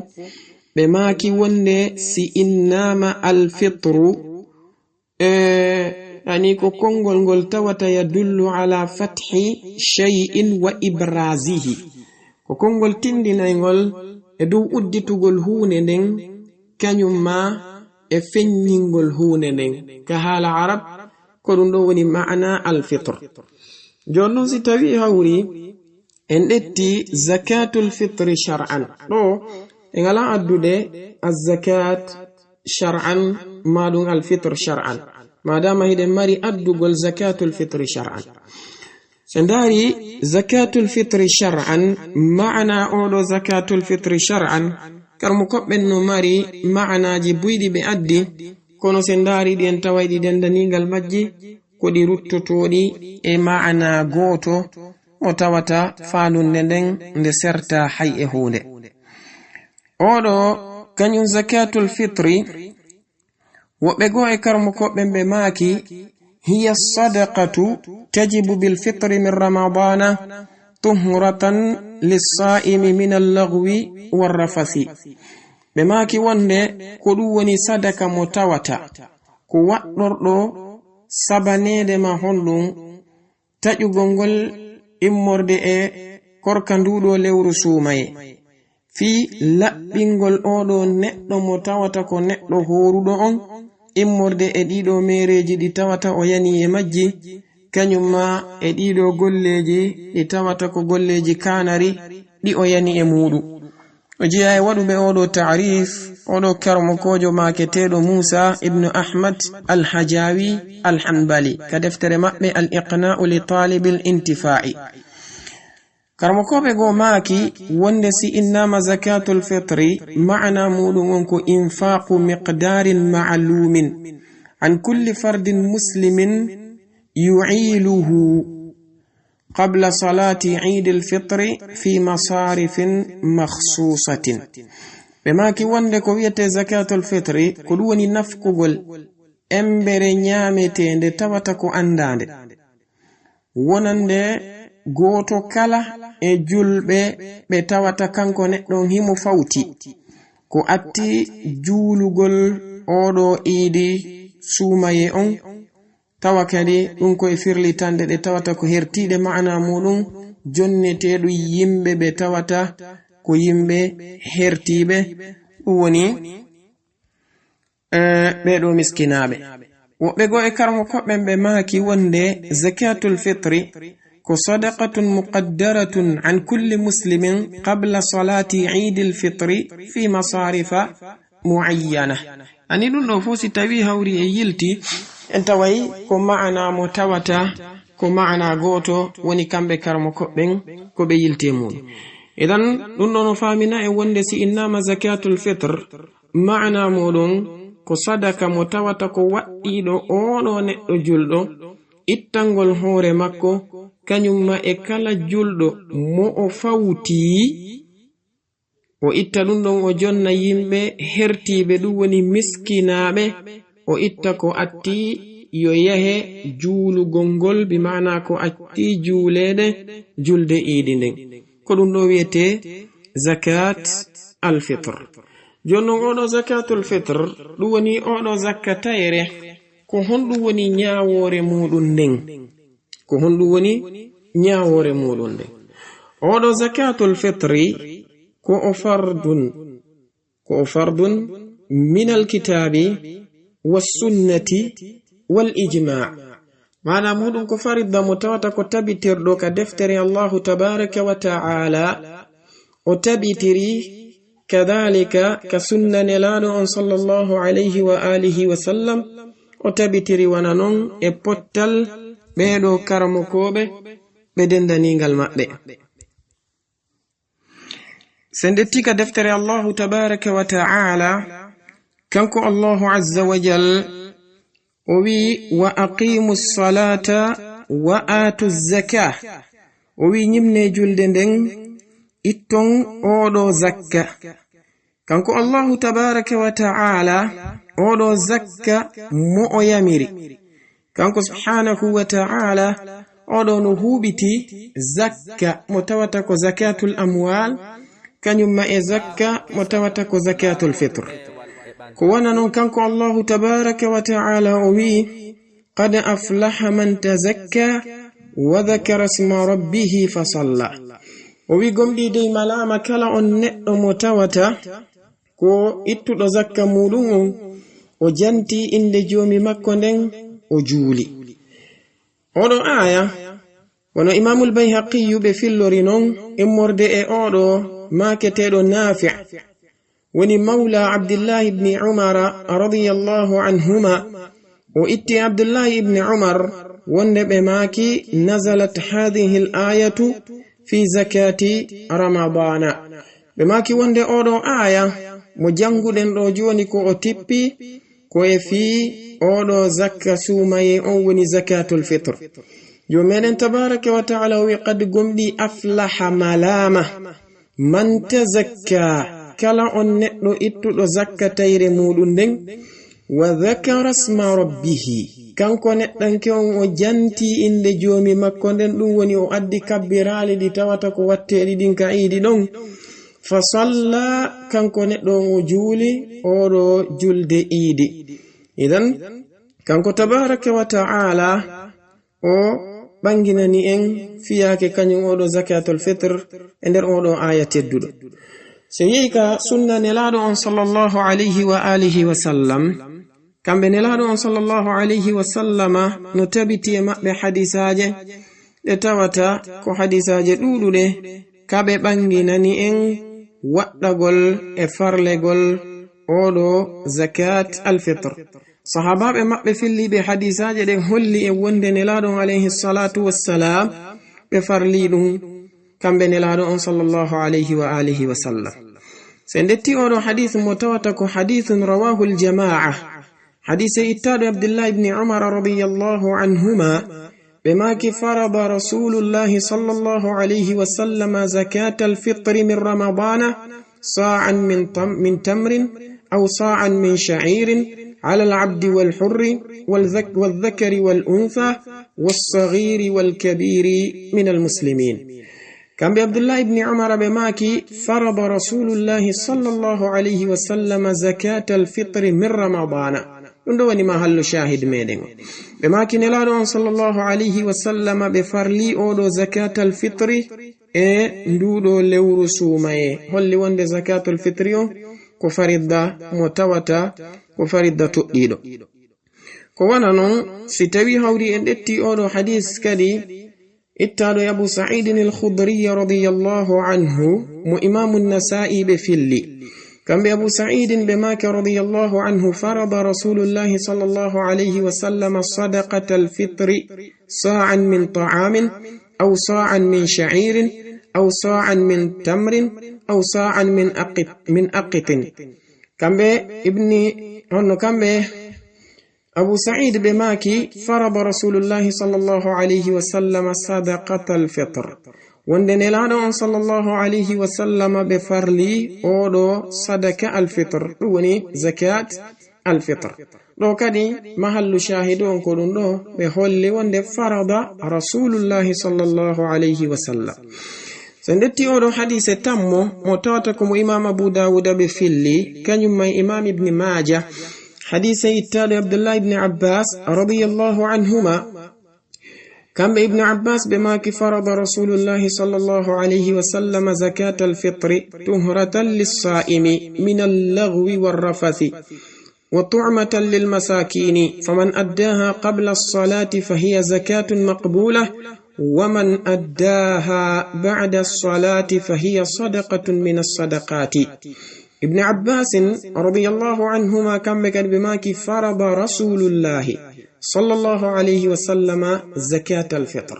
ɓe maaki wonde si innaama alfitru, e, ani ko konngol ngol tawata yadullu ala fathi shay'in wa ibrazihi. Ko konngol tinndinayngol e dow udditugol huunde nden, kañum ma e feññingol huunde nden. Ka haala Arab, ko ɗum ɗo woni maana alfitr. Jooni non, si tawii hawri en ƴetti zakatul fitri shar'an, ɗo en alaa addude azzakat shar'an, maa ɗum alfitr shar'an, maadaama hiɗen mari addugol zakatul fitri shar'an. So ndaari zakatul fitri shar'an, maana oɗo zakatul fitri shar'an, karmo koɓɓen no mari maanaaji buyɗi ɓe addi, kono so ndaari ɗi en taway ɗi denndaniingal majji, ko ɗi ruttotooɗi e maana gooto mo tawata faandunde nden nde serta hay e huunde. Oɗo kañum zakatul fitri, woɓɓe goo e karmo koɓɓen ɓe maaki, hiya sadaqatu tajibu bil fitri min ramadana tuhratan lissa'imi min allaghwi warrafasi. Ɓe maaki wonde ko ɗum woni sadaka mo tawata ko waɗɗorɗo sabaneede ma honɗum taƴugol ngol immorde e korka nduuɗo lewru suumaye, fii laɓɓingol oɗo neɗɗo mo tawata ko neɗɗo hooruɗo on, immorde e ɗiɗo meereeji ɗi tawata o yani e majji, kañum ma e ɗiɗo golleeji ɗi tawata ko golleeji kaanari ɗi o yani e muuɗum. O jeyaa e waɗuɓe oɗo taarif, oɗo karmokoojo maaketeeɗo Muusa ibnu Ahmad al-Hajawi al-Hanbali, ka deftere maɓɓe Al-Iqna'u li Talibil Intifa'i. Karmokooɓe goo maaki wonde si innaama zakatul fitri, maana muuɗum on ko infaqu miqdarin ma'lumin an kulli fardin muslimin yu'iluhu qabla salati Iidil Fitri fi masarifin makhsusatin. Ɓe maaki wonde ko wiyetee zakatul fitri, ko ɗum woni nafkugol embere ñaameteende tawata ko anndaande, wonande gooto kala e julɓe ɓe tawata kanko neɗɗo on himo fawti ko atti juulugol oɗo iidi suumaye on, tawa kadi ɗum ko e firlitande ɗe tawata ko hertiiɗe, maana muuɗum jonneteeɗum yimɓe ɓe tawata ko yimɓe hertiiɓe, ɗum woni, eh, ɓee ɗoo miskinaaɓe. Woɓɓe goo e karmo koɓɓen ɓe maaki wonde zakatul fitri ko sadaqatun muqaddaratun an kulli muslimin qabla salati Iidil Fitri fi masarifa muayyana. Ani ɗum ɗo fof si tawii hawri e yilti, en taway ko maana mo tawata ko maana gooto woni kamɓe karmo koɓɓen ko ɓe yilti e muuɗum. Idan ɗum ɗo no faamina en wonde si innaama zakatul fitr, maana muuɗum ko sadaka mo tawata ko waɗɗiiɗo oɗo neɗɗo julɗo, ittangol hoore makko, kañum ma e kala julɗo mo o fawtii, o itta ɗum ɗon, o jonna yimɓe hertiiɓe, ɗum woni miskinaaɓe, o itta ko atti yo yahe juulugol ngol, bi maana ko atti juuleede julde iidi nden. Ko ɗum ɗo wiyetee zakat al-fitr. Jooni non, oɗo zakatul fitr, ɗum woni oɗo zakka tayre, ko honɗum woni ñaawoore muuɗum nden? Ko honɗum woni ñaawoore muuɗum nden? Oɗo zakatul fitri, ko o fardun, ko o fardun minal kitaabi was sunnati wal ijmaa. Maana muuɗum ko faridda mo tawata ko tabitirɗo ka deftere Allahu tabaraka wa ta'ala, o tabitiri kadalika ka sunna Nelaaɗo on sallallahu alayhi wa alihi wa sallam, o tabitiri wano non e pottal ɓee ɗoo karamokooɓe ɓe denndaniingal maɓɓe. Sen ƴetti ka deftere Allahu tabaraka wa ta'ala, kanko Allahu azza wa jal, o wi'i, "Wa aqimu salata wa atu zaka." O wi'i, "Ñimne julde nden, itton oɗo zakka." Kanko Allahu tabaraka wa ta'ala, oɗo zakka mo o yamiri. Kanko subhanahu wa ta'ala, Oɗo no huuɓiti zakka mo tawata ko zakatul amwal, kañum ma e zakka mo tawata ko zakatul fitr. Ko wona noon, kanko Allahu tabaraka wa ta'ala o wi'i: "Qad aflaha man tazakka wa dhakara isma rabbihi fa salla." O wi'i, gomɗii dey malaama kala on neɗɗo mo tawata ko ittuɗo zakka muuɗum on, o jantii innde joomi makko nden, o juuli. Oɗo aaya, wano Imaamul Bayhaqiyu ɓe fillori non, immorde e oɗo maaketeeɗo Naafi', woni mawla Abdillahi ibni Umara radiyallahu anhuma. O itti Abdullahi ibni Umar wonde ɓe maaki: "Nazalat hadhihi al-ayatu fi zakati Ramadana." Ɓe maaki wonde oɗo aaya mo jannguɗen ɗo jooni ko o tippi ko e fii oɗo zakka suumayee on, woni zakatul fitr. Joom meɗen tabaraka wa ta'ala o wi: "Qad gomɗii aflaha malaama man tazakka, kala on neɗɗo ittuɗo zakka tayre muuɗum nden, wa dhakara isma rabbihi, kanko neɗɗanke on o jantii innde joomi makko nden, ɗum woni o addi kabbiraali ɗi tawata ko watteeɗi ɗin ka iidi ɗon, fa salla, kanko neɗɗo on o juuli oɗo julde iidi." Idan, kanko tabaraka wa ta'ala o ɓanginani en fiyaake kañum oɗo zakatul fitr e nder oɗo aaya tedduɗo. So yehi ka sunna Nelaaɗo on sallallahu alayhi wa alihi wa sallam, kamɓe Nelaaɗo on sallallahu alayhi wa sallama no tabiti e maɓɓe hadisaaje ɗe tawata ko hadisaaje ɗuuɗuɗe, ka ɓe ɓanginani en waɗɗagol e farlegol oɗo zakat al-fitr. Sahaabaaɓe maɓɓe filliiɓe hadisaaje ɗen holli en wonde Nelaaɗo on alayhi salatu wassalam ɓe farlii ɗum kamɓe Nelaaɗo on sallallahu alayhi wa alihi wa sallam. So en ƴetti oɗo hadis mo tawata ko hadisun rawahul jamaa, hadise ittaaɗo Abdullah ibni Umar radiyallahu anhuma, ɓe maaki: "Farada Rasulullahi sallallahu alayhi wa sallama zakatal fitri min Ramadana sa'an min tam-, min tamrin aw sa'an min sha'irin ala al-abdi wal hurri wal dhak-, wal dhakari wal untha was saghiri wal kabiri min al muslimin." Kamɓe Abdullah ibni Umar ɓe maaki: "Farada Rasulullahi sallallahu alayhi wa sallama zakatal fitri min Ramadana." Ɗum ɗo woni mahallu shahid meɗen o. Ɓe maaki Nelaaɗo on sallallahu alayhi wa sallama ɓe farlii oɗo zakatal fitri e nduɗo lewru suumayee. Holli wonde zakatul fitri on ko faridda mo tawata ko faridda toɗɗiiɗo. Ko wona non, si tawi hawri en ƴetti oɗo hadis kadi, ittaaɗo e Abu Sa'idin al-Khudri radiyallahu anhu, mo Imaamu Nasa'i ɓe filli. Kamɓe Abu Sa'idin ɓe maaki radiyallahu anhu: "Farada Rasulullahi sallallahu alayhi wa sallam sadaqatal fitri sa'an min ta'amin aw sa'an min sha'irin aw sa'an min tamrin aw sa'an min aqit-, min aqitin." Kamɓe ibni, honno kamɓe Abu Sa'id ɓe maaki: "Farada Rasulullahi sallallahu alayhi wa sallama sadaqatal fitr." Wonde Nelaaɗo on sallallahu alayhi wa sallama ɓe farli oɗo sadaka al fitr, ɗum woni zakat al fitr. Ɗo kadi mahallu shahidu on ko ɗum ɗo, ɓe holli wonde farada Rasulullahi sallallahu alayhi wa sallam. So en ƴetti oɗo hadise tammo mo tawata ko mo Imam Abu Dawuda ɓe filli, kañum ma Imam Ibn Majah, hadise ittaaɗo Abdullah ibn Abbas radiyallahu anhuma. Kamɓe Ibn Abbas ɓe maaki: "Farada Rasulullahi sallallahu alayhi wa sallam zakatal fitri tuhratan lis-sa'imi min al-laghwi war-rafathi wa tu'matan lil-masakini, faman addaha qabla as-salati fahiya zakatun maqbulah, wa man addaha ba'da as-salati fahiya sadaqatun min as-sadaqati." Ibn Abbasin radiyallahu anhuma, kamɓe kadi ɓe maaki: "Farada Rasulullahi sallallahu alayhi wa sallama zakatal fitr."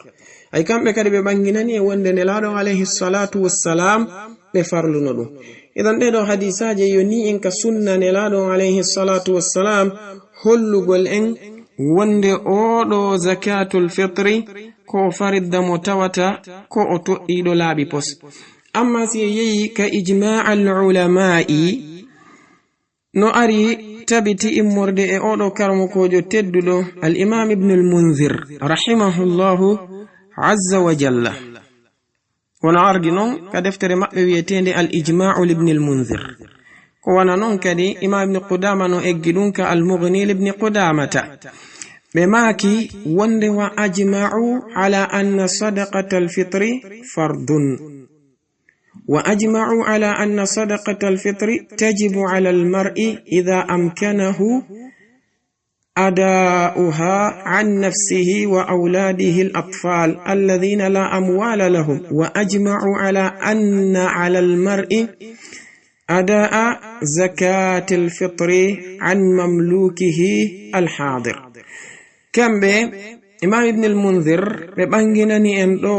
Ay, kamɓe kadi ɓe ɓanginani e wonde Nelaaɗo on alayhi salatu wassalam ɓe farluno ɗum. Idan ɗeɗo hadisaaje yo ni en ka sunna Nelaaɗo on alayhi salatu wassalam hollugol en wonde oɗo zakatul fitri ko o faridda mo tawata ko o toɗɗiiɗo laaɓi pos. Amma si en yehi ka ijma al ulama'i, no ari tabiti immorde e oɗo karamokoojo tedduɗo, al Imam Ibnul Munzir, rahimahullahu, azza wa jalla. Wona ardi noon ka deftere maɓɓe wiyeteende Al Ijma'u Ibn Al Munzir. Ko wana noon kadi Imam Ibn Qudama no eggi ɗum ka Al Mughni Ibn Qudamata. Ɓe maaki wonde: "Wa ajma'u ala anna sadaqata al fitri fardun. Wa ajma'u ala anna sadaqata al fitri tajibu ala al mar'i idha amkanahu ada'uha an nafsihi wa awladihi al atfal alladhina la amwala lahum. Wa ajma'u ala anna ala al mar'i ada'a zakatil fitri an mamlukihi al hadir." Kamɓe Imam Ibn al Munzir ɓe ɓanginani en ɗo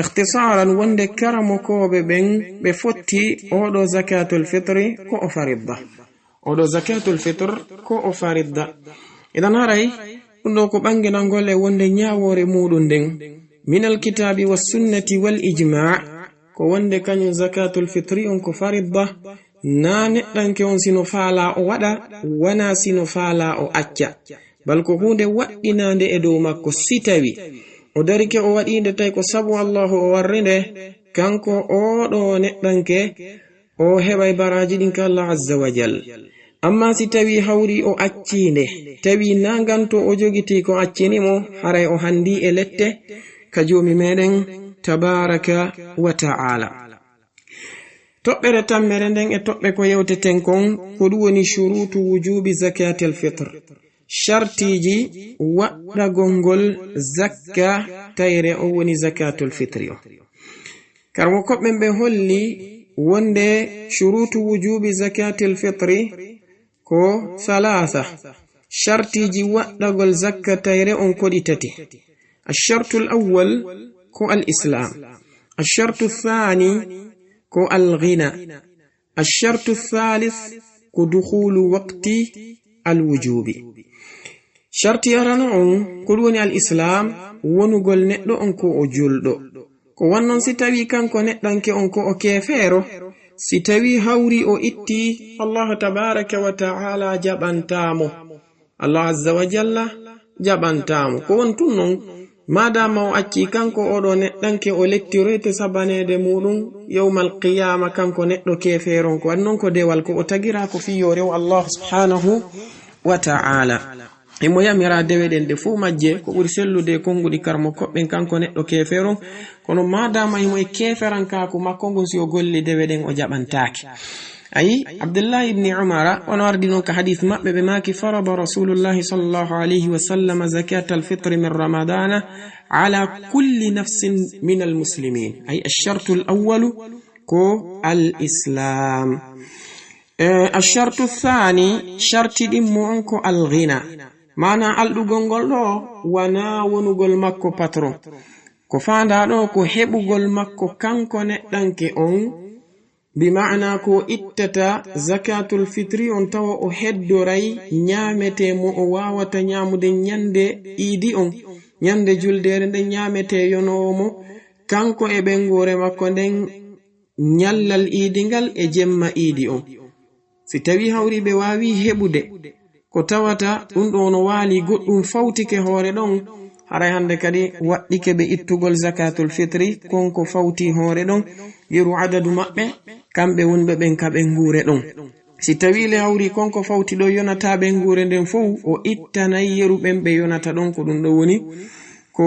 ikhtisaran wonde karamokooɓe ɓen ɓe fotti oɗo zakatul fitri ko o faridda. Oɗo zakatul fitr ko o faridda. Idan haray ɗum ɗo ko ɓanginangol e wonde ñaawoore muɗum nden min al kitabi was sunnati wal ijma, ko wonde kañum zakatul fitri on ko faridda. Na neɗɗanke on sino faala o waɗa, wana sino faala o acca. Bal ko huunde waɗɗinaande e dow makko si tawi o darike o waɗi nde tawi ko sabu Allahu o warri nde, kanko oɗo neɗɗanke o heɓay baraaji ɗin ka Allah azza wa jal. Amma si tawi hawri o acci nde, tawi na nganto o jogiti ko accini mo, haray o handi e lette ka Joomi meɗen tabaraka wa ta'ala. Toɓɓere tammere nden e toɓɓe ko yewteten kon, ko ɗum woni shurutu wujubi zakatil fitr, shartiji waɗɗagol ngol zakka tayre, o woni zakatul fitri o. Karmo koɓɓen ɓe holli wonde shurutu wujubi zakatil fitri ko thalatha, shartiji waɗɗagol zakka tayre on ko ɗi tati. Ashartul awwal ko al islam, ashartu thani ko al ghina, ashartu thalith ko dukhulu waqti al wujubi. Sharti arano on ko ɗum woni al islam, wonugol neɗɗo on ko o julɗo. Ko wannon si tawi kanko neɗɗanke on ko o keefeero, si tawi hawri o itti, Allah tabaraka wa ta'ala jaɓantamo. Allah azza wa jalla jaɓantamo. Ko won tun non, madama o acci kanko oɗo neɗɗanke o lettiroyte sabaneede muɗum yawmal qiyama, kanko neɗɗo keefeero on. Ko wannon ko dewal ko o tagira ko fiyo rew Allah subhanahu wa ta'ala. Himo yamira dewe ɗen ɗe fof majje, ko ɓuri sellude e konnguɗi karmo koɓɓen kanko neɗɗo keefeero, kono madama himo e keeferankaaku makko ngun, si o golli dewe ɗen o jaɓantaake. Ayi, Abdullahi ibni Umara, ono ardi non ka hadith maɓɓe, ɓe maaki: "Farada Rasulullahi sallallahu alayhi wa sallam zakat al-fitri min Ramadana ala kulli nafsin min al-muslimin." Ayi, ash-shartu al-awwalu ko al-islam. Eh, ashartu thani, sharti ɗimmo on ko alghina. Maana alɗugol ngol ɗo, wana wonugol makko patron. Ko faanda ɗo ko heɓugol makko kanko neɗɗanke on, bi maana ko ittata zakatul fitri on tawa o heddoray ñaamete mo o waawata ñaamude ñande iidi on, ñande juldeere nden ñaamete yonoowo mo, kanko e ɓeynguure makko nden, ñallal iidi ngal e jemma iidi on. Si tawi hawri ɓe waawi heɓude ko tawata ɗum ɗo no waali goɗɗum fawtike hoore ɗon, haray hannde kadi waɗɗike ɓe ittugol zakatul fitri, kon ko fawti hoore ɗon, yeru adadu maɓɓe, kamɓe wonɓe ɓen ka ɓeynguure ɗon. Si tawi le hawri kon ko fawti ɗo yonata ɓeynguure nden fow, o ittanay yeru ɓen ɓe yonata ɗon, ko ɗum ɗo woni ko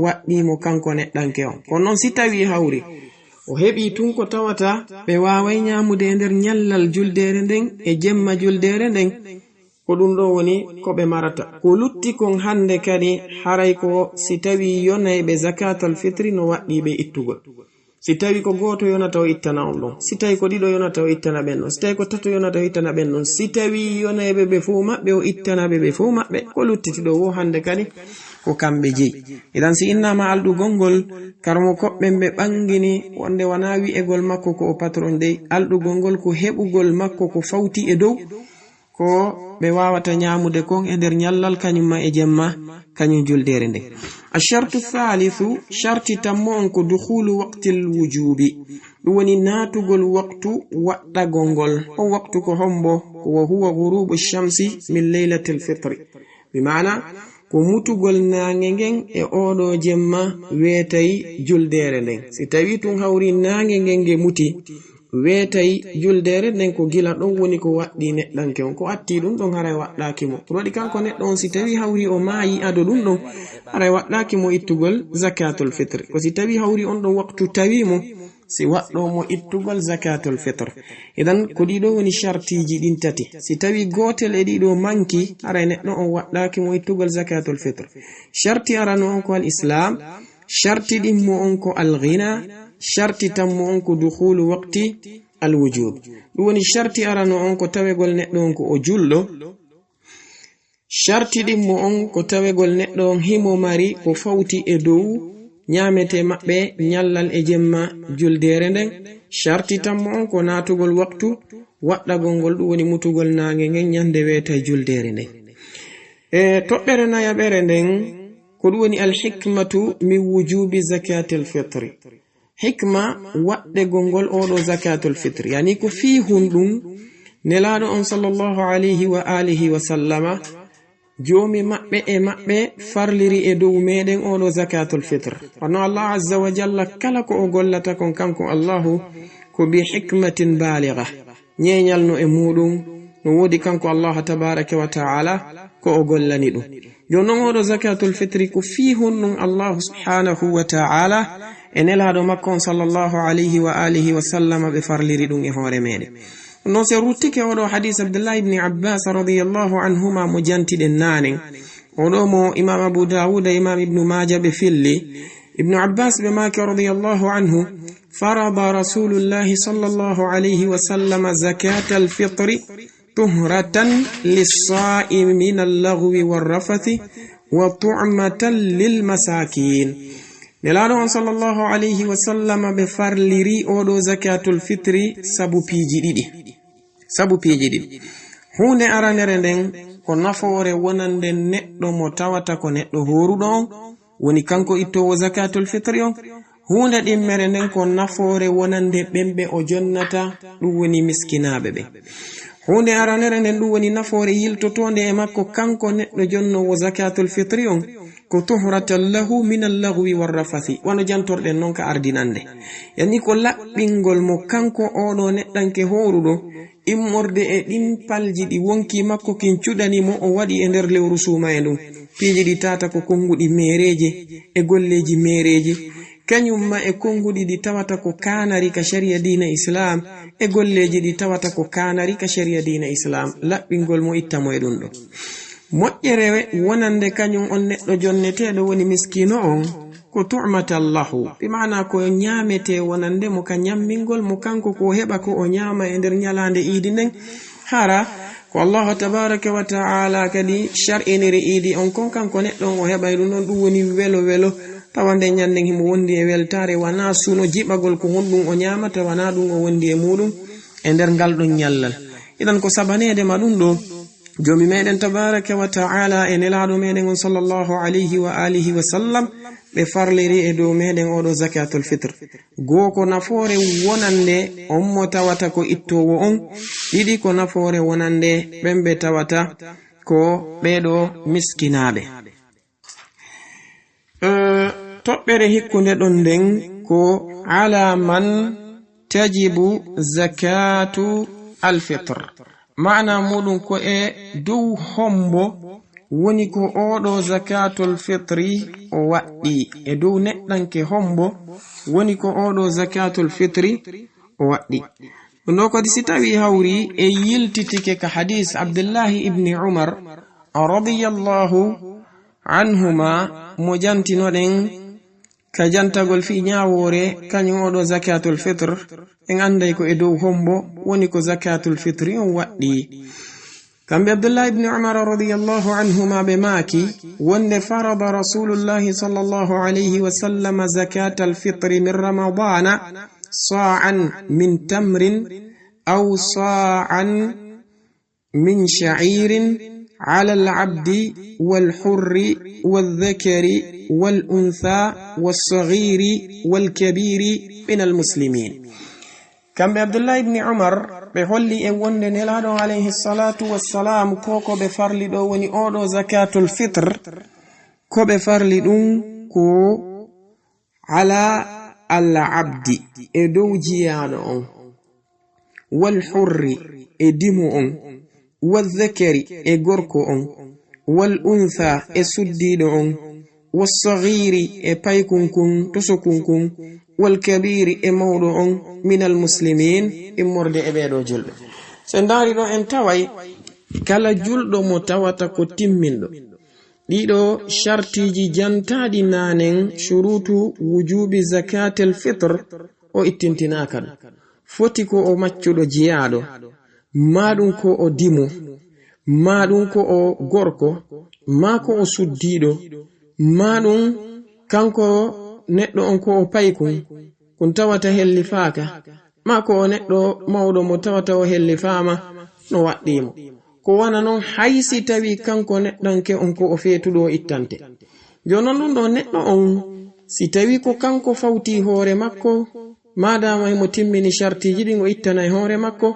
waɗɗii mo kanko neɗɗanke on. Kono noon si tawi hawri o heɓii tun ko tawata ɓe waaway ñaamude e nder ñallal juldeere nden e jemma juldeere nden, ko ɗum ɗo woni ko ɓe marata. Ko lutti kon hannde kadi, haray ko si tawi yonayɓe zakatal fitri no waɗɗii ɓe ittugol. Si tawi ko gooto yonata o ittana on ɗon, si tawi ko ɗiɗo yonata o ittana ɓen ɗon, si tawi ko tato yonata o ittana ɓen ɗon, si tawi yonayɓe ɓe fof maɓɓe o ittana ɓe ɓe fof maɓɓe, ko luttiti ɗo wo hannde kadi ko kamɓe jeyi. Idan si innama alɗugol ngol, karmo koɓɓen ɓe ɓangini wonde wona wi'egol makko ko o patron dey, alɗugol ngol ko heɓugol makko ko fawti e dow ko ɓe waawata ñaamude kon e nder ñallal kañum ma e jemma, kañum juldeere nden. Ashartu thalithu, sharti tammo on ko dukhulu waqtil wujubi. Ɗum woni naatugol waqtu waɗɗagol ngol. On waqtu ko hombo? Ko wa huwa ghurubu shamsi min laylatil fitri. Bi maana, ko mutugol naange ngen e ooɗoo jemma weetay juldeere nden. Si tawii tun hawri naange ngen nge muti, weetay juldeere nden, ko gila ɗon woni ko waɗɗii neɗɗanke on. Ko attii ɗun ɗon haray waɗɗaaki mo. Ko waɗi kanko neɗɗo on, si tawii hawri o maayi ado ɗun ɗon, haray waɗɗaaki mo ittugol zakaatul fitri. Ko si tawii hawri on ɗon waqtu tawii mo, si waɗɗoo mo ittugol zakaatul fitri. Idan, ko ɗii ɗoo woni shartiiji ɗin tati. Si tawii gootel e ɗii ɗoo manki, haray neɗɗo on waɗɗaaki mo ittugol zakaatul fitri. Sharti arano on ko al-islaam, sharti ɗimmo on ko al-ghina, sharti tammo on ko dukhulu waqti al-wujub. Ɗun woni sharti arano on ko tawegol neɗɗo on ko o julɗo. Sharti ɗimmo on ko tawegol neɗɗo on himo mari ko fawti e dow ñaametee maɓɓe ñallal e jemma juldeere nden. Sharti tammo on ko naatugol waqtu waɗɗagol ngol, ɗun woni mutugol naange ngen ñande weetay juldeere nden. E toɓɓere nayaɓere nden, ko ɗun woni al-hikmatu min wujubi zakatil fitri. Hikma waɗɗegol ngol ooɗoo zakaatul fitri, yani ko fii honɗun Nelaaɗo on sallallahu alayhi wa alihi wa sallama, Joomi maɓɓe e maɓɓe farliri e dow meɗen ooɗoo zakaatul fitr. Wano Allah azza wa jalla kala ko o gollata kon kanko Allahu ko bi hikmatin baaliga. Ñeeñal no e muuɗum, no woodi kanko Allah tabaaraka wa ta'ala ko o gollani ɗum. Jooni non ooɗoo zakaatul fitri ko fii honɗun Allahu subhaanahu wa ta'ala e Nelaaɗo makko on sallallahu alayhi wa alihi wa sallama ɓe farliri ɗum e hoore meɗen. No se ruttike ooɗoo hadiis Abdullahi ibn Abbas radiyallahu anhuma mo jantiɗen naanen. Ooɗoo mo Imaam Abu Daawuda e Imaam Ibnu Maaja ɓe filli. Ibnu Abbas ɓe maaki radiyallahu anhu, farada Rasulullahi sallallahu alayhi wa sallam zakatal fitri tuhratan lis-saa'imi minal laghwi war rafathi wa tu'matan lil masaakiin. Nelaaɗo on sallallahu alayhi wa sallam ɓe farliri ooɗoo zakaatul fitri sabu piiji ɗiɗi. Sabu piiji ɗiɗi. Huunde aranere nden ko nafoore wonande neɗɗo mo tawata ko neɗɗo hooruɗo on, woni kanko ittoowo zakaatul fitri on. Huunde ɗimmere nden ko nafoore wonande ɓen ɓe o jonnata, ɗum woni miskinaaɓe ɓen. Huunde aranere nden ɗum woni nafoore yiltotoonde e makko kanko neɗɗo jonnoowo zakaatul fitri on, ko tuhratan lahu minal laghwi war rafathi, wano jantorɗen non ka ardinande. Yani ko laɓɓingol mo kanko ooɗoo neɗɗanke hooruɗo, immorde e ɗin palji ɗi wonkii makko kin cuɗani mo o waɗi e nder lewru suumaye ndun. Piiji ɗi tawata ko konnguɗi meereeje e golleeji meereeje, kañum ma e konnguɗi ɗi tawata ko kaanari ka shari'a diina Islaam, e golleeji ɗi tawata ko kaanari ka shari'a diina Islaam, laɓɓingol mo itta mo e ɗum ɗon. Moƴƴere wonande kañum on neɗɗo jonneteeɗo woni miskiino on, ko tu'matan lahu, bi maana ko ñaametee wonande mo ka ñammingol mo kanko ko o heɓa ko o ñaama e nder ñalaande iidi nden. Hara ko Allahu tabaaraka wa ta'ala kadi shar'iniri iidi on kon, kanko neɗɗo on o heɓay ɗum ɗon, ɗum woni welo welo, tawa nden ñannden himo wondi e weltaare, wanaa suno jiɓagol ko honɗum o ñaamata, wanaa ɗum o wondi e muuɗum e nder ngal ɗon ñallal. Idan ko sabaneede ma ɗum ɗo, Joomi meɗen tabaaraka wa ta'ala e Nelaaɗo meɗen on sallallahu alayhi wa alihi wa sallam, ɓe farliri e dow meɗen ooɗoo zakaatul fitr. Goo ko nafoore wonande on mo tawata ko ittoowo on, ɗiɗi ko nafoore wonande ɓen ɓe tawata ko ɓeeɗoo miskinaaɓe. Eh, toɓɓere hikkunde ɗon nden ko ala man tajibu zakatu alfitr. Maana muuɗum ko e dow hombo woni ko ooɗoo zakatul fitri o waɗɗi. E dow neɗɗanke hombo woni ko ooɗoo zakatul fitri o waɗɗi. Ɗum ɗo kadi si tawii hawri e yiltitike ka hadiis Abdullahi ibni Umar radiyallahu anhuma mo jantinoɗen ka jantagol fii ñaawoore, kañum ooɗoo zakaatul fitr, en annday ko e dow hombo woni ko zakaatul fitri on waɗɗi. Kamɓe Abdullahi ibni Umar radiyallahu anhuma ɓe maaki, wonde farada Rasulullahi sallallahu alayhi wa sallam zakaatal fitri min Ramadaana saa'an min tamrin aw saa'an min sha'iirin ala al-abdi wal-hurri wadh-dhakari wal-untha was-saghiiri wal-kabiiri minal muslimiin. Kamɓe Abdullahi ibni Umar, ɓe holli en wonde Nelaaɗo on alayhi salaatu wassalaam, ko ko ɓe farli ɗo woni ooɗoo zakaatul fitr, Ko ɓe farli ɗum ko ala al abdi, e dow jiyaaɗo on, wal hurri, e dimo on, wal zakari, e gorko on, wal untha, e suddiiɗo on, wal saghiri, e paykun kun, tosokun kun, wal kabiri, e mawɗo on, minal muslimin, immorde e ɓeeɗo julɓe. So en ndaari ɗo, en taway kala julɗo mo tawata ko timminɗo ɗiɗo shartiiji jantaaɗi naanen, shuruutu wujuubi zakaatil fitr, o ittintinaaka ɗum. Foti ko o maccuɗo jiyaaɗo, maa ɗum ko o dimo, maa ɗum ko o gorko, maa ko o suddiiɗo, maa ɗum kanko neɗɗo on ko o paykun, kun tawata hellifaaka, maa ko o neɗɗo mawɗo mo tawata o hellifaama no waɗɗii mo. Ko wona non hay si tawii kanko neɗɗanke on ko o feetuɗo o ittante. Jooni non ɗum ɗo neɗɗo on, si tawii ko kanko fawtii hoore makko, maadaama himo timmini shartiiji ɗin o ittanay hoore makko,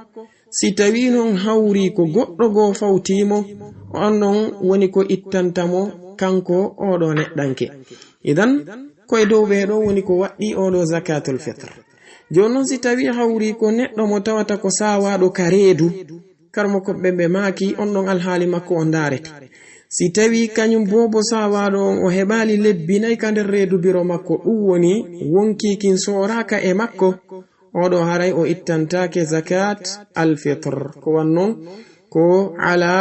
si tawii non hawrii ko goɗɗo goo fawtii mo, on ɗon woni ko ittanta mo kanko oo ɗoo neɗɗanke. Idan, ko e dow ɓee ɗoo woni ko waɗɗii oo ɗoo zakaatul fitr. Jooni non si tawii hawrii ko neɗɗo mo tawata ko saawaaɗo ka reedu, karamokooɓe ɓe maaki on ɗon alhaali makko o ndaarete. Si tawii kañum boobo saawaaɗo on o heɓaali lebbi nay ka nder reedu biro makko, ɗum woni wonkii kin sooraaka e makko, oo ɗoo haray o ittantaake zakat al fitr. Ko wannon ko ala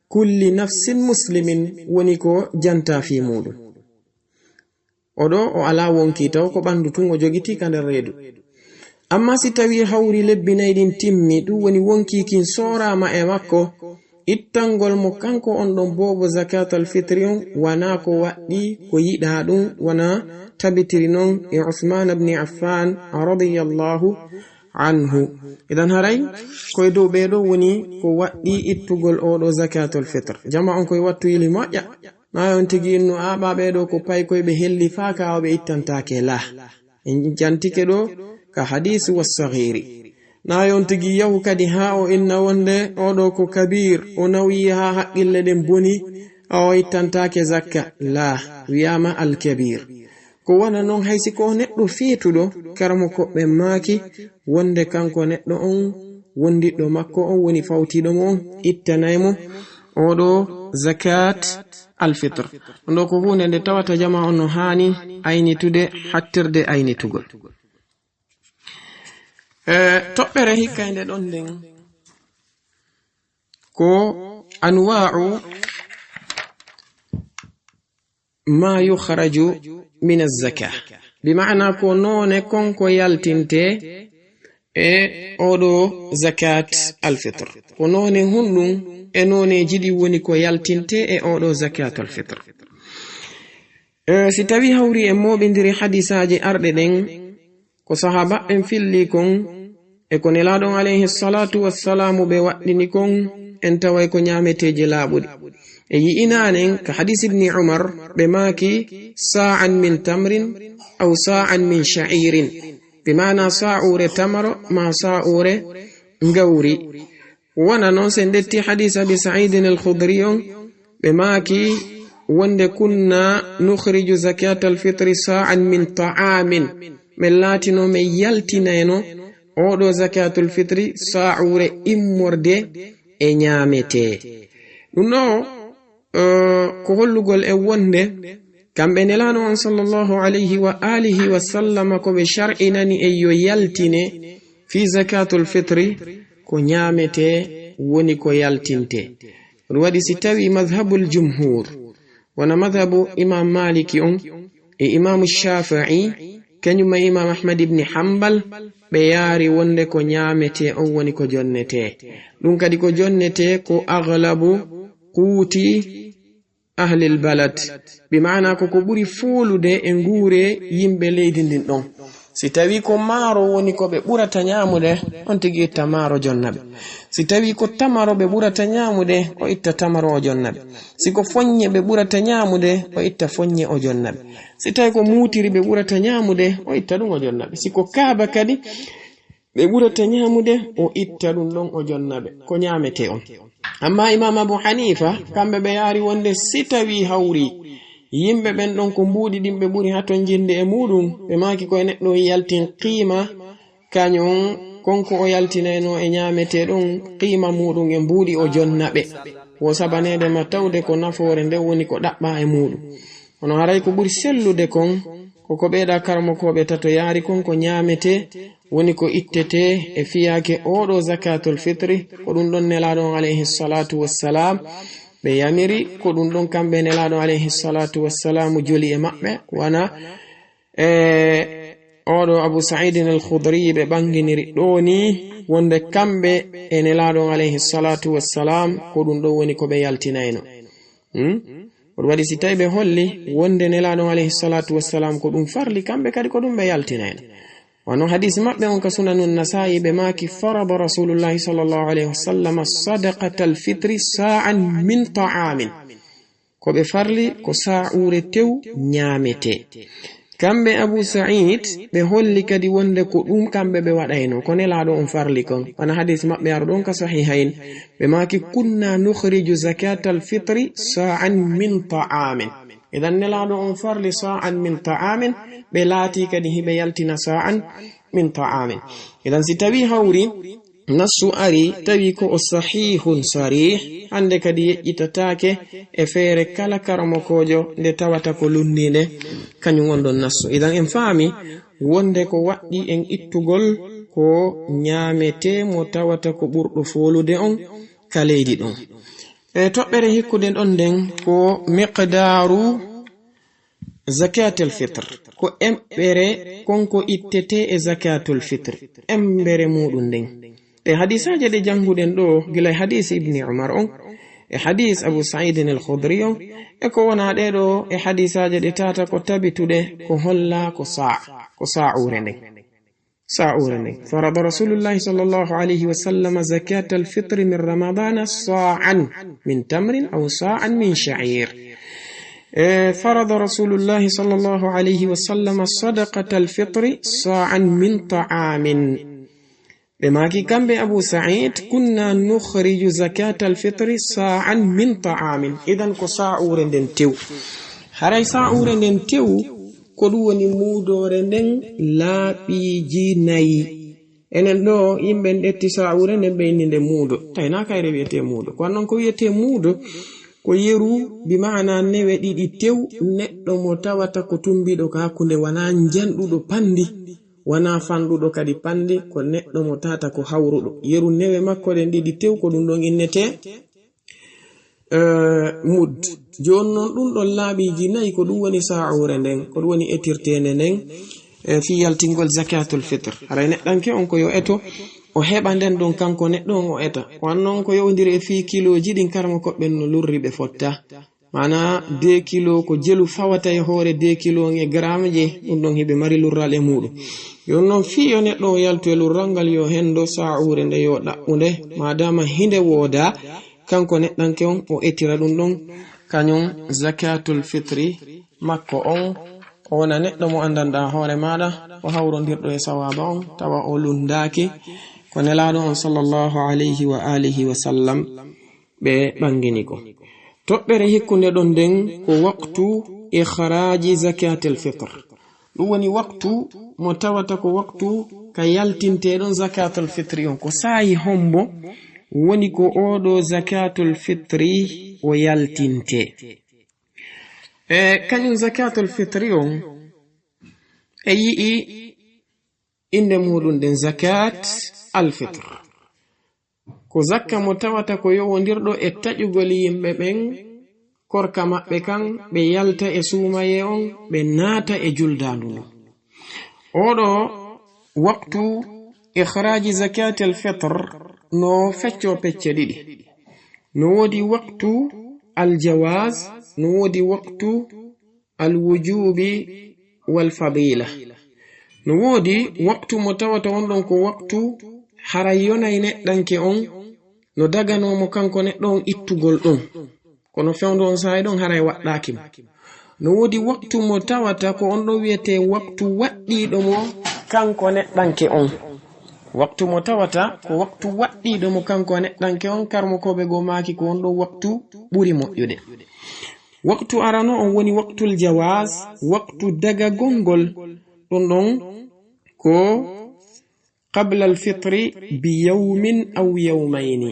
kulli nafsin muslimin woni ko jantaa fii muuɗum. Oo ɗoo o alaa wonkii taw ko ɓanndu tun o jogitii ka nder reedu. Ammaa si tawii hawri lebbi nay ɗin timmi, ɗum woni wonkii kin sooraama e makko, ittangol mo kanko on ɗon boobo zakaatul fitri on wanaa ko waɗɗii ko yiɗaa ɗum, wano tabitiri non e Usmaan ibn Affaan radiyallaahu anhu. Idan haray ko e dow ɓee ɗoo woni ko waɗɗii ittugol oo ɗoo zakaatul fitr. Jamaa on ko e wattu yili moƴƴa. Naa yo on tigi innu, aa, ɓaa ɓee ɗoo ko paykoy ɓe hellifaaka, ɓe ittantaake. Laa. En jantike ɗoo ka hadiisi wassagiiri. Naa yo on tigi yahu kadi haa o inna wonde oo ɗoo ko kabiir, o nawyii haa haqqille ɗen boni, a o ittantaake zakka. Laa, wiyaama alkabiir. Ko wona non hay si ko neɗɗo feetuɗo, karamokooɓe maaki wonde kanko neɗɗo on, wondiɗɗo makko on woni fawtiiɗo mo on, ittanay mo oo ɗoo zakat al fitr. Ɗum ɗoo ko huunde nde tawata jamaa on no haani aynitude, hattirde aynitugol. E, toɓɓere hikkaynde ɗon nden ko anwaa'u ma yukhraju min az-zaka, bi maana ko noone kon ko yaltinte e oo ɗoo zakat al-fitr. Ko noone honɗum e nooneeji ɗi woni ko yaltinte e oo ɗoo zakat al-fitr? E, si tawii hawri en mooɓindiri hadiisaaji arɗe ɗen, ko sahaaba en filli kon, e ko Nelaaɗo on alayhi salaatu wassalaamu ɓe waɗɗini kon, en taway ko ñaameteeji laaɓuɗi. E yi'inaanen ka hadiis Ibni Umar, ɓe maaki, "Saa'an min tamrin, aw saa'an min sha'iirin." Bi maana saa'uure tamaro, maa saa'uure ngawri. Wona non, si en ƴetti hadiis Abi Sa'iidin al-Khudri on, ɓe maaki wonde, "Kunna nukhriju zakatal fitri sa'an min ta'amin." Men laatino men yaltinayno oo ɗoo zakatul fitri saa'uure immorde e ñaametee. Ɗum ɗoo, eh, ko hollugol e wonde kamɓe Nelaaɗo on sallallahu alayhi wa alihi wa sallama ko ɓe shar'inani en yo yaltine fii zakatul fitri ko ñaametee woni ko yaltintee. Ɗum waɗi si tawii madhabul jumhur, wona madhabu Imaam Maaliki on e Imaamu Shaafi'i, kañum e Imaam Ahmad ibni Hambal, ɓe yaari wonde ko ñaametee on woni ko jonnetee. Ɗum kadi ko jonnetee ko aglabu quuti ahlil balad, bi maana ko ko ɓuri foolude e nguure yimɓe leydi ndin ɗon. Si tawii ko maaro woni ko ɓe ɓurata ñaamude, on tigi itta maaro jonna ɓe. Si tawii ko tamaro ɓe ɓurata ñaamude, o itta tamaro o jonna ɓe. Si ko foññe ɓe ɓurata ñaamude, o itta foññe o jonna ɓe. Si tawii ko muutiri ɓe ɓurata ñaamude, o itta ɗum o jonna ɓe. Si ko kaaba kadi, ɓe ɓurata ñaamude, o itta ɗum ɗon, o jonna ɓe ko ñaametee on. Ammaa Imaam Abu Haniifa, kamɓe ɓe yaari wonde si tawii hawri Yimɓe ɓen ɗon ko mbuuɗi ɗin ɓe ɓuri hatonjinde e muuɗum, ɓe maaki ko e neɗɗo yaltin qiima, kañum kon ko o yaltinayno e ñaametee ɗon, qiima muuɗum e mbuuɗi o jonna ɓe. Wo sabaneede ma tawde ko nafoore nden woni ko ɗaɓɓaa e muuɗum. Kono haray ko ɓuri sellude kon, ko ko ɓeeɗa karamokooɓe tato yaari kon ko ñaametee, woni ko ittetee e fiyaake oo ɗoo zakaatul fitri, ko ɗum ɗon Nelaaɗo on alayhi salaatu wassalaam ɓe yamiri, ko ɗum ɗon kamɓe Nelaaɗo alayhi salaatu wassalaamu joli e maɓɓe, wana e oo ɗoo Abu Sa'iidin al-Khudri ɓe ɓanginiri ɗoo nii, wonde kamɓe e Nelaaɗo on alayhi salaatu wassalaam ko ɗum ɗon woni ko ɓe yaltinayno. Hmm? Ko ɗum waɗi si tawi ɓe holli wonde Nelaaɗo on alayhi salaatu wassalaam ko ɗum farli, kamɓe kadi ko ɗum ɓe yaltinayno. Wano hadiisi maɓɓe on ka Sunanu Nasaa'i, ɓe maaki, "Farada Rasulullahi sallallahu alayhi wa sallam sadaqatal fitri sa'an min ta'amin." Ko ɓe farli ko saa'uure tew ñaametee. Kamɓe Abu Sa'iid, ɓe holli kadi wonde ko ɗum kamɓe ɓe waɗayno, ko Nelaaɗo on farli kon. Wano hadiisi maɓɓe arɗo on ka Sahihayn, ɓe maaki, "Kunna nukhriju zakatal fitri sa'an min ta'amin." Idan Nelaaɗo on farli sa'an min ta'amin, ɓe laatii kadi hiɓe yaltina sa'an min ta'amin. Idan si tawi hawri nassu ari, tawi ko o sahihun sarih, hande kadi yeƴƴitataake e feere kala karamokoojo nde tawata ko lunndiinde, kañum on ɗon nassu. Idan en faami wonde ko waɗɗi en ittugol ko ñaametee mo tawata ko ɓurɗo foolude on ka leydi ɗon. E toɓɓere hikkunde ɗon nden ko miqdaaru zakatul fitr, ko emɓere kon ko ittetee e zakatul fitr, emɓere muuɗum nden. E hadiisaaje ɗe jannguɗen ɗoo, gila e hadiis Ibni Umar on, e hadiis Abu Sa'iidin al-Khudri on, e ko wonaa ɗee ɗoo e hadiisaaje ɗe tata ko tabituɗe, ko holla ko saa, ko saa'uure nden. Saa'uure nden. Farada Rasulullahi sallallahu alayhi wa sallam zakatal fitri min Ramadana sa'an min tamrin aw sa'an min sha'ir. E, farada Rasulullahi sallallahu alayhi wa sallam sadaqatal fitri sa'an min ta'amin. Ɓe maaki kamɓe Abu Sa'iid, "Kunna nukhriju zakatal fitri sa'an min ta'amin." Idan ko saa'uure nden tew. Haray saa'uure nden tew, ko ɗum woni muudoore nden laaɓiiji nayi. Enen ɗoo, yimɓe en ƴetti saa'uure nden, ɓe inni nde muudo. Tawi naa kayre wiyetee muudo. Ko non ko wiyetee muudo, ko yeru, bi maana newe ɗiɗi tew, neɗɗo mo tawata ko tumbiiɗo ka hakkunde, wanaa njanɗuɗo panndi, wanaa fanɗuɗo kadi panndi, ko neɗɗo mo tawata ko hawruɗo. Yeru newe makko ɗen ɗiɗi tew, ko ɗum ɗon innetee, eh, mud. Jooni non, ɗum ɗon laaɓiiji nayi, ko ɗum woni saa'uure nden, ko ɗum woni etirteende nden, eh, fii yaltingol zakatul fitr. Haray neɗɗanke on ko yo eto, o heɓa nden ɗon kanko neɗɗo on o eta. Ko an non ko yowndiri e fii kilooji ɗin, karamokooɓe ɓen no lurri ɓe fotta. Maanaa deux kilo ko jelu fawata e hoore deux kilo on e grammeje, ɗum ɗon hiɓe mari lurral e muuɗum. Yo non fii yo neɗɗo o yaltu e lurral ngal, yo hendo saa'uure nde yo ɗaɓɓunde, maadaama hinde woodaa, kanko neɗɗanke on o etira ɗum ɗon, kañum zakatul fitri makko on, o wona neɗɗo mo anndanɗaa hoore maaɗa, o hawrondirɗo e sawaaba on, tawa o lunndaaki ko Nelaaɗo on sallallahu alayhi wa alihi wa sallam ɓe ɓangini ko. Toɓɓere hikkunde ɗon nden ko waqtu ikhraaji zakatil fitr. Ɗum woni waqtu mo tawata ko waqtu ka yaltintee ɗon zakatul fitri on. Ko saa'i hombo woni ko oo ɗoo zakatul fitri o yaltintee? E kañum zakatul fitri on, e yi'i innde muuɗum nden zakat al fitr. Ko zakka mo tawata ko yowondirɗo e taƴugol yimɓe ɓen korka maɓɓe kan, ɓe yalta e suumayee on, ɓe naata e juldaandu ndun. Oo ɗoo waqtu ikhraaji zakatil fitr no feccoo pecce ɗiɗi. No woodi waqtu al jawaaz, no woodi waqtu al wujuubi wal fadila. No woodi waqtu mo tawata on ɗon ko waqtu haray yonay neɗɗanke on, no daganoo mo kanko neɗɗo on ittugol ɗum. Kono fewndo on saa'i ɗon haray waɗɗaaki mo. No woodi waqtu mo tawata ko on ɗon wiyetee waqtu waɗɗiiɗo mo kanko neɗɗanke on. Waqtu mo tawata ko waqtu waɗɗiiɗo mo kanko neɗɗanke on, karmokooɓe goo maaki ko on ɗon waqtu ɓuri moƴƴude. Waqtu arano on woni waqtul jawaaz, waqtu dagagol ngol. Ɗum ɗon ko qabla al fitri bi yawmin aw yawmayni.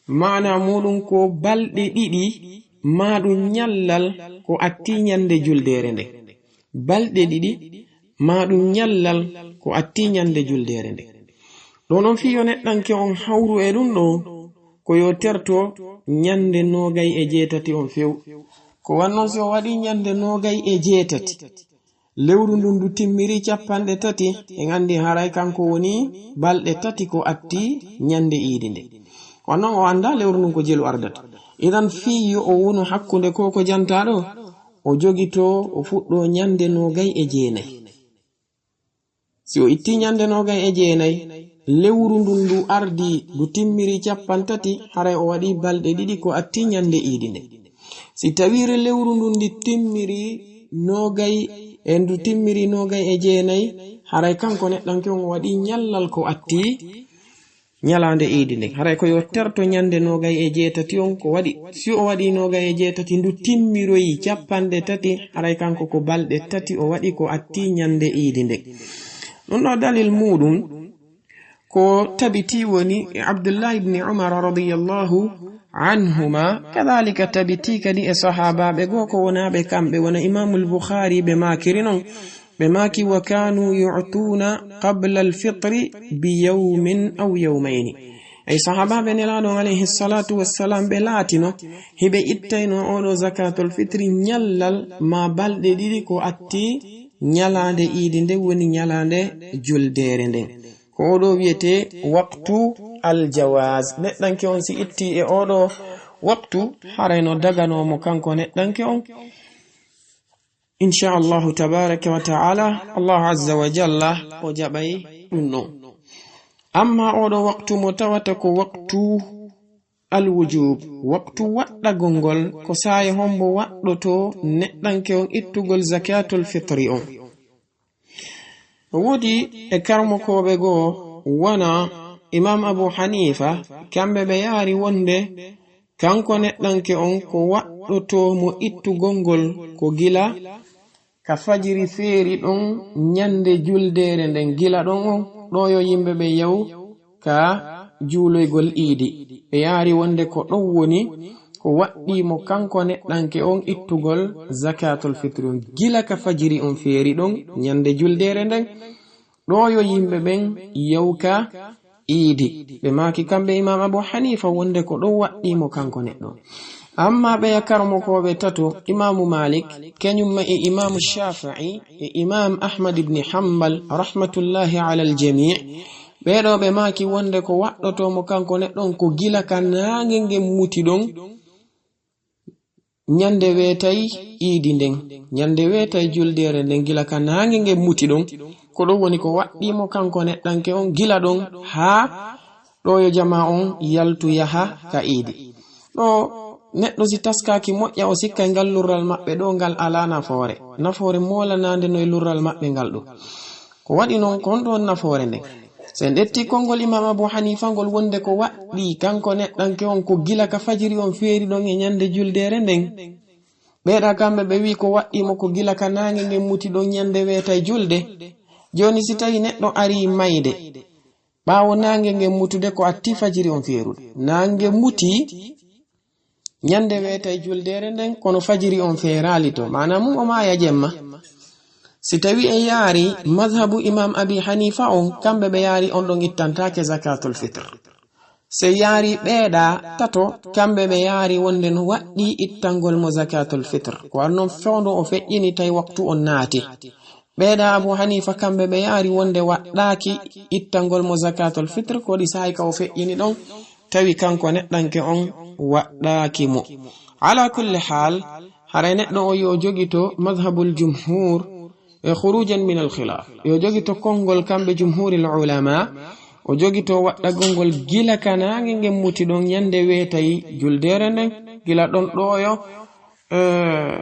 Maana muɗum ko balɗe ɗiɗi, maa ɗum ñallal ko atti ñande juldeere nde. Balɗe ɗiɗi, maa ɗum ñallal ko atti ñande juldeere nde. Ɗo noon fii yo neɗɗanke on hawru e ɗum ɗo, ko yo terto ñande noogay e jeetati on few. Ko wanno si o waɗi ñande noogay e jeetati, lewru ndun ndu timmiri capanɗe tati, en anndi haray kanko woni balɗe tati ko atti ñande iidi nde. Wanno o annda lewru ndun ko jelu ardata. Idan fii yo o wonu hakkunde ko ko jantaaɗo, o jogito, o fuɗɗo ñande noogay e jeenay. Si o itti ñande noogay e jeenay, lewru ndun ndu ardi, ndu timmiri capanɗe tati, haray o waɗi balɗe ɗiɗi ko atti ñande iidi nde. Si tawii lewru ndun ndi timmiri noogay, e ndu timmiri noogay e jeenay, haray kanko neɗɗanke on o waɗi ñallal ko atti ñalaande iidi nden. Haray ko yo terto ñande noogay e jeetati on ko waɗi. Si o waɗi noogay e jeetati, ndu timmiroyi capanɗe tati, haray kanko ko balɗe tati o waɗi ko atti ñande iidi nden. Ɗum ɗo dalil muuɗum ko tabiti woni e Abdullahi ibni Umar radiyallahu anhuma, kadhalika tabiti kadi e sahaabaaɓe goo ko wonaaɓe kamɓe, wona Imaamul Bukhari ɓe maakiri non. Ɓe maaki, "Wa kanu yu'tuna qabla al-fitri bi yawmin aw yawmayni." Ay sahaabaaɓe Nelaaɗo on alayhi salatu wassalam ɓe laatino hiɓe ittayno oɗo zakatul fitri ñallal ma balɗe ɗiɗi ko atti ñalaande iidi nden, woni ñalaande juldeere nden. Ko oɗo wiyete waqtu al-jawaz. Neɗɗanke on si itti e oɗo waqtu, haray no daganoo mo kanko neɗɗanke on. Insha Allahu tabaraka wa ta'ala, Allahu azza wa jalla o jaɓay ɗum ɗon. Amma oɗo waqtu mo tawata ko waqtu al-wujub, waqtu waɗɗagol ngol, ko saa'i hombo waɗɗoto neɗɗanke on ittugol zakatul fitri on. Woodi e karmokooɓe goo wona Imam Abu Hanifa, kamɓe ɓe yaari wonde kanko neɗɗanke on ko waɗɗotoo mo ittugol ngol ko gila ka fajiri feeri ɗon ñande juldeere nden, gila ɗon on ɗo yo yimɓe ɓe yaw ka juuloygol iidi. Ɓe yaari wonde ko ɗon woni ko waɗɗii mo kanko neɗɗanke on ittugol zakatul fitri on gila ka fajiri on feeri ɗon ñande juldeere nden. Ɗo yo yimɓe ɓen yaw ka iidi. Ɓe maaki kamɓe Imam Abu Hanifa wonde ko ɗon waɗɗii mo kanko neɗɗo. Amma ɓeya karmokooɓe tato, Imamu Malik, kañum ma e Imamu Shafi'i, e Imam Ahmad ibn Hanbal, rahmatullahi ala al-jami', ɓeɗo ɓe maaki wonde ko waɗɗoto mo kanko neɗɗo on ko gila ka naange ngen muti ɗon, ñande weetay iidi nden, ñande weetay juldeere nden, gila ka naange ngen muti ɗon, ko ɗum woni ko waɗɗii mo kanko neɗɗanke on gila ɗon haa ɗo yo jamaa on yaltu yaha ka iidi. Ɗo neɗɗo si taskaaki moƴƴa, o sikkay ngal lurral maɓɓe ɗo ngal alaa nafoore, nafoore moolanaande no e lurral maɓɓe ngal ɗo. Ko waɗi non kon ɗon nafoore nden. So en ƴetti konngol Imam Abu Hanifa ngol wonde ko waɗɗii kanko neɗɗanke on ko gila ka fajiri on feeri ɗon e ñande juldeere nden. Ɓeeɗa kamɓe ɓe wi'i ko waɗɗii mo ko gila ka naange ngen muti ɗon ñande weetay julde. Jooni si tawi neɗɗo ari mayde, ɓaawo naange ngen mutude ko atti fajiri on feerude. Naange muti ñande weetay juldeere nden, kono fajiri on feeraali to, maana mum o maaya jemma. Si tawi en yaari mazhabu Imam Abi Hanifa on, kamɓe ɓe yaari on ɗon ittantaake zakatul fitr. Se yaari ɓeeɗa tato, kamɓe ɓe yaari wonde no waɗɗii ittangol mo zakatul fitr. Ko wanno fewndo o feƴƴini tawi waktu on naati. Ɓeeɗa Abu Hanifa kamɓe ɓe yaari wonde waɗɗaaki ittangol mo zakatul fitr, ko ɗi saa'i ka o feƴƴini ɗon, tawi kanko neɗɗanke on waɗɗaaki mo. Ala kulli haal, haray neɗɗo o yo jogito mazhabul jumhur e khurujan min al khilaf. Yo jogito konngol kamɓe jumhuril ulama, o jogito waɗɗagol ngol gila ka naange ngen muti ɗon ñande weetay juldeere nden, gila ɗon ɗo yo, eh,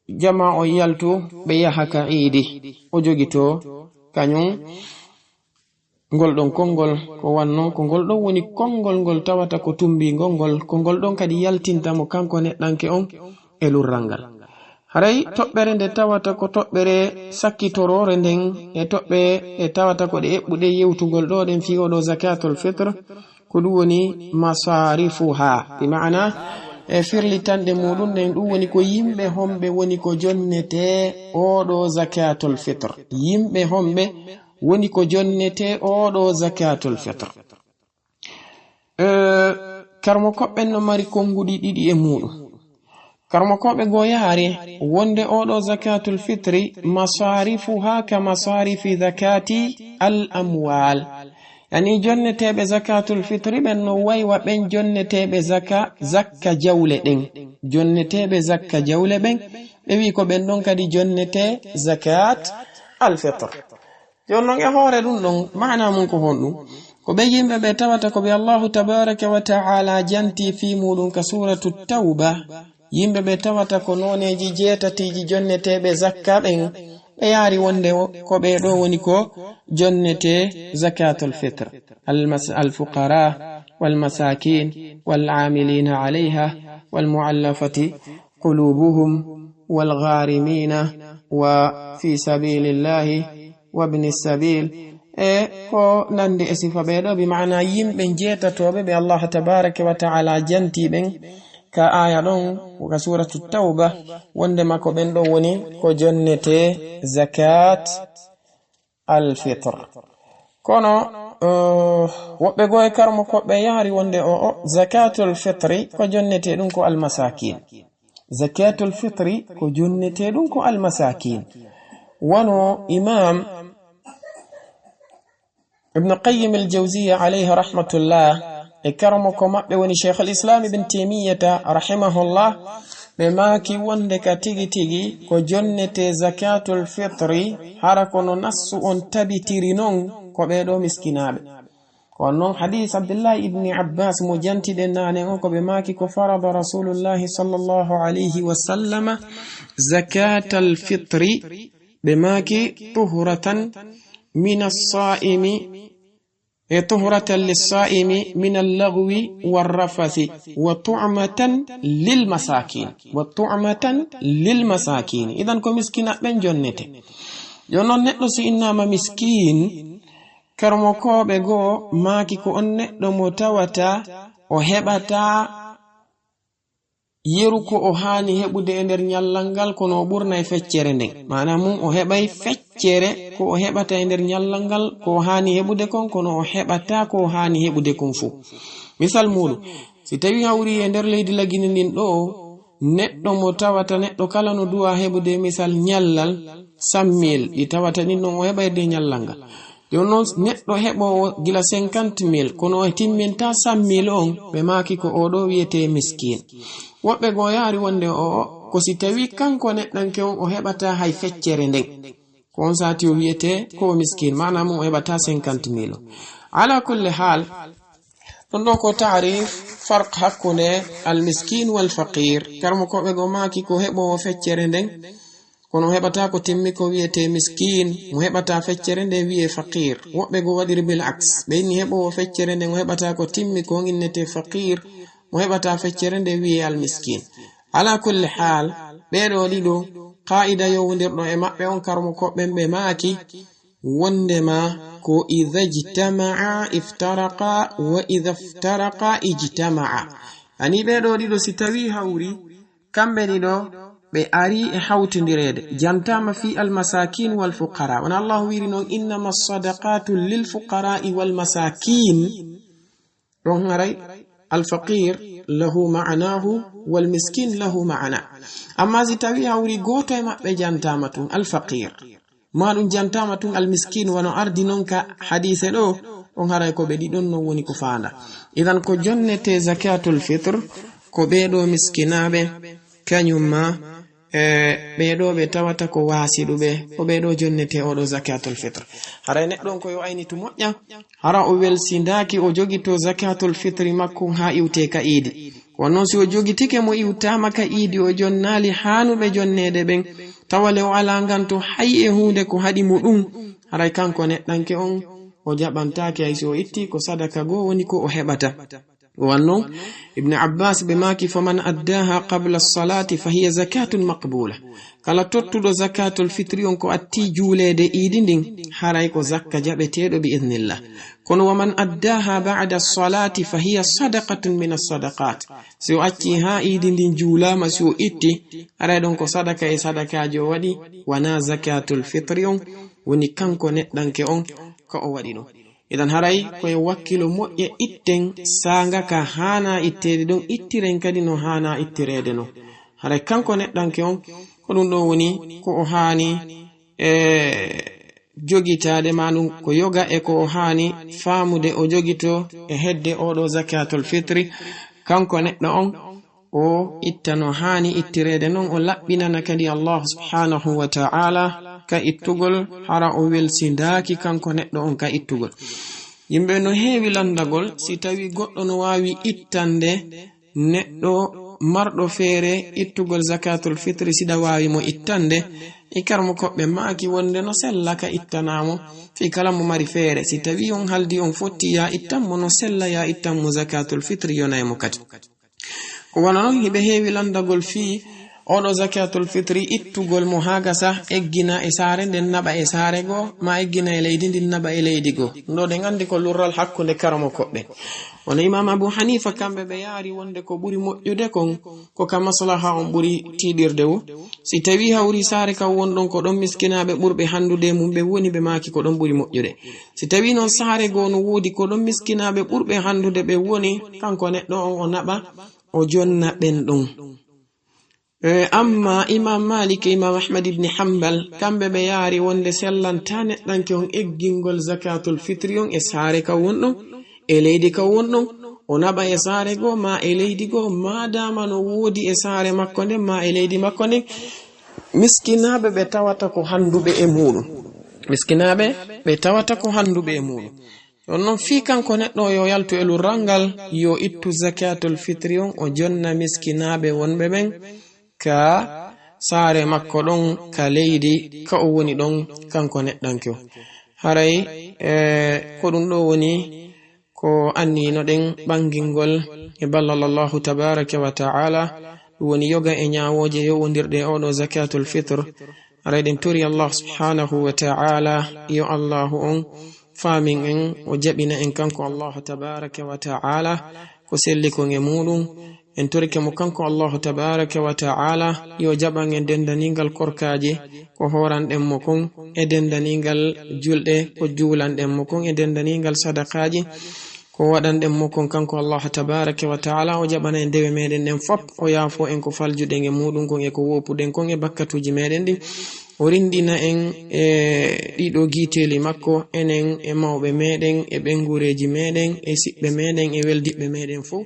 jamaa o yaltu ɓe yaha ka iidi. O jogito kañum ngol ɗon konngol, ko wanno ko ngol ɗon woni konngol ngol tawata ko tummbingol ngol, ko ngol ɗon kadi yaltinta mo kanko neɗɗanke on e lurral ngal. Haray toɓɓere nde tawata ko toɓɓere sakkitoroore nden e toɓɓe e tawata ko ɗe eɓɓuɗe yewtugol ɗo ɗen fii oɗo zakatul fitr, ko ɗum woni masarifuha, bi maana e firlitanɗe muɗum ɗen, ɗum woni ko yimɓe homɓe woni ko jonnete oɗo zakatul fitr. Yimɓe homɓe woni ko jonnete oɗo zakatul fitr. Eh, karmo koɓɓen no mari konnguɗi ɗiɗi e muɗum. Karmo koɓe goo yaari wonde oɗo zakatul fitri masarifuha ka masarifi zakati al amwal. Yani jonneteɓe zakatul fitri ɓen no waywa ɓen jonneteɓe zaka, zakka jawle ɗen. Jonneteɓe zakka jawle ɓen, ɓe wi ko ɓen ɗon kadi jonnete zakat al fitr. Jooni non e hoore ɗum ɗon, maana mum ko honɗum? Ko ɓe yimɓe ɓe tawata ko ɓe Allahu tabaraka wa ta'ala janti fii muɗum ka suratu Tawba, yimɓe ɓe tawata ko nooneeji jeetatiiji jonneteeɓe zakka ɓen, ɓe yaari wonde o-, ko ɓee ɗoo woni ko jonnete zakatul fitr, al mas-, al fuqara, wal masakin, wal amilina alayha, wal muallafati qulubuhum, wal gharimina, wa fi sabilillahi, wabni sabil, e ko nandi e sifa ɓee ɗoo, bi maana yimɓe jeetatooɓe ɓe Allah tabaraka wa ta'ala janti ɓen ka aya ɗon, ka suratu Tawba, wondema ko ɓen ɗon woni ko jonnete zakat al fitr. Kono, eh, woɓɓe goo e karmo koɓe yahari wonde o, o, zakatul fitri ko jonnete ɗum ko al masakin. Zakatul fitri ko jonnete ɗum ko al masakin. Wano Imam Ibn Qayyim al Jawziya alayhi rahmatullah e karmo ko maɓɓe woni Sheikh al Islam Ibn Taymiyata rahimahullah, ɓe maaki wonde ka tigi tigi ko jonnete zakatul fitri, hara kono nassu on tabitiri non ko ɓee ɗoo miskinaaɓe. Ko non hadis Abdullahi ibni Abbas mo jantiɗen naane on, ko ɓe maaki ko farada Rasulullahi sallallahu alayhi wa sallama zakatal fitri, ɓe maaki tuhratan min as-saimi, e tuhratan lis-saimi min al-laghwi war-rafathi, wa tu'matan lil masakin, wa tu'matan lil masakin. Idan ko miskina ɓen jonnete. Jooni non neɗɗo si innama miskin, karmokooɓe goo maaki ko on neɗɗo mo tawata o heɓata yeru ko o haani heɓude e nder ñallal ngal, kono o ɓurna e feccere nden. Maanaa mum, o heɓay feccere ko o heɓata e nder ñallal ngal, ko o haani heɓude kon, kono o heɓataa ko o haani heɓude kon fow. Misal muuɗum, si tawii hawri e nder leydi Lagine ndin ɗoo, neɗɗo mo tawata neɗɗo kala no duwaa heɓude, misal, ñallal cent mille, ɗi tawata ɗin ɗon o heɓay e nder ñallal ngal. Jooni non, neɗɗo heɓoowo gila cinquante mille, kono o timmintaa cent mille on, ɓe maaki ko oo ɗoo wiyetee miskin. Woɓɓe goo yaari wonde o, o, ko si tawii kanko neɗɗanke on o heɓataa hay feccere nden, ko on saati o wiyetee ko o miskin, maanaa mum o heɓataa cinquante mille on. Ala kulli haal, ɗum ɗoo ko taarif farq hakkunde al miskin wal faqir. Karmokooɓe goo maaki ko heɓoowo feccere nden, kono o heɓataa ko timmi ko wiyetee miskin, mo heɓataa feccere nde wiyee faqir. Woɓɓe goo waɗiri bil aks, ɓe inni heɓoowo feccere nden o heɓataa ko timmi ko on innetee faqir, mo heɓataa feccere nde wiyee al miskin. Ala kulli haal, ɓee ɗoo ɗiɗo, qaa'ida yowundirɗo e maɓɓe on, karmokooɓe ɓen ɓe maaki wondema ko idha ijtama'a iftaraqa wa idha iftaraqa ijtama'a. Ani ɓee ɗoo ɗiɗo si tawii hawri, kamɓe ɗiɗo ɓe ari e hawtindireede, jantaama fii al masakin wal fuqara. Wona Allahu wiiri non, "Innama sadaqatu lil fuqara'i wal masakin." Ɗon haray al faqir lahu ma'anahu wal miskin lahu ma'ana. Amma si tawii hawri gooto e maɓɓe jantaama tun, al faqir, maa ɗum jantaama tun al miskin, wano ardi non ka hadiise ɗoo, on haray ko ɓe ɗiɗon non woni ko faanda. Idan ko jonnete zakatul fitr, ko ɓee ɗoo miskinaaɓe, kañum maa, e ɓee ɗoo ɓe tawata ko waasiɗuɓe, ko ɓee ɗoo jonnete oo ɗoo zakatul fitr. Haray neɗɗo on ko yo aynitu moƴƴa, hara o welsindaaki o jogitoo zakatul fitri makko haa iwtee ka iidi. Kono non si o jogitike mo iwtaama ka iidi, o jonnaali haanuɓe jonneede ɓen, tawa le o alaa nganto hay e huunde ko haɗi mo ɗum, haray kanko neɗɗanke on o jaɓantaake hay si o itti ko sadaka goo woni ko o heɓata. Wan non, Ibn Abbas ɓe maaki, "Faman addaha qabla salati fa hiya zakatun maqbula." Kala tottuɗo zakatul fitri on ko atti juuleede iidi ndin, haray ko zakka jaɓeteeɗo bi idnillah. Kono waman addaha ba'da salati fa hiya sadaqatun min as-sadaqat. Si o acci haa iidi ndin juulaama, si o itti, haray ɗon ko sadaka e sadakaaji o waɗi, wonaa zakatul fitri on, woni kanko neɗɗanke on ko o waɗi ɗum. Idan haray ko e wakkilo moƴƴe itten saanga ka haana itteede ɗon, ittiren kadi no haana ittireede non. Haray kanko neɗɗanke on, ko ɗum ɗo woni ko o haani e jogitaade, ma ɗum ko yoga e ko o haani faamude o jogito e hedde oɗo zakatul fitri. Kanko neɗɗo on, o itta no haani ittireede non, o laɓɓinana kadi Allah subhanahu wa ta'ala ka ittugol, hara o welsindaaki kanko neɗɗo on ka ittugol. Yimɓe no heewi landagol si tawi goɗɗo no waawi ittande neɗɗo marɗo feere ittugol zakatul fitri, siɗa waawi mo ittande. E karmo koɓɓe maaki wonde no sella ka ittanamo, fii kala mo mari feere, si tawi on haldi on fotti ya ittan mo, no sella ya ittan mo zakatul fitri, yonay mo kadi. Ko wano non, hiɓe heewi landagol fii oɗo zakatul fitri ittugol mo haa gasa, eggina e saare nden naɓa e saare goo, ma eggina e leydi ndin naɓa e leydi goo. Ɗo ɗen andi ko lurral hakkunde karamo koɓɓe. Wano Imam Abu Hanifa, kamɓe ɓe yaari wonde ko ɓuri moƴƴude kon, ko ka maslaha on ɓuri tiiɗirde wo. Si tawi hawri saare kan wonɗon ko ɗon miskinaaɓe ɓurɓe handude e mum ɓe woni, ɓe maaki ko ɗon ɓuri moƴƴude. Si tawi non saare goo no woodi ko ɗon miskinaaɓe ɓurɓe handude ɓe woni, kanko neɗɗo on o naɓa, o jonna ɓen ɗon. E, amma Imam Malik e Imam Ahmad ibn Hanbal, kamɓe ɓe yaari wonde sellanta neɗɗanke on eggingol zakatul fitri on e saare kan wonɗon, e leydi kan wonɗon, o naɓa e saare goo, ma e leydi goo, maadaama no woodi e saare makko nden, ma e leydi makko nden, miskinaaɓe ɓe tawata ko handuɓe e muuɗum. Miskinaaɓe ɓe tawata ko handuɓe e muuɗum. Ɗon non fii kanko neɗɗo yo yaltu e lurral ngal, yo ittu zakatul fitri on, o jonna miskinaaɓe wonɓe ɓen ka saare makko ɗon, ka leydi ka o woni ɗon, kanko neɗɗanke o. Haray, e, ko ɗum ɗo woni ko anniyinoɗen ɓangingol e ballal Allahu tabaraka wa ta'ala, ɗum woni yoga e ñaawooje yowondirɗe e oɗo zakatul fitr. Haray ɗen tori Allah subhanahu wa ta'ala, yo Allahu on faamin en, o jaɓina en kanko Allahu tabaraka wa ta'ala ko selli kon e muuɗum. En torike mo kanko Allahu tabaraka wa ta'ala, yo jaɓan en dendaningal korkaaji ko hooranɗen mo kon, e dendaningal julɗe ko juulanɗen mo kon, e dendaningal sadakaaji ko waɗanɗen mo kon kanko Allahu tabaraka wa ta'ala. O jaɓana en dewe meɗen ɗen fop, o yaafo en ko faljuɗen e muuɗum kon e ko woopuɗen kon e bakkatuuji meɗen ɗin. O rindina en e ɗiɗo giiteeli makko, enen e mawɓe meɗen, e ɓengureeji meɗen, e siɓɓe meɗen, e weldiɓɓe meɗen fow.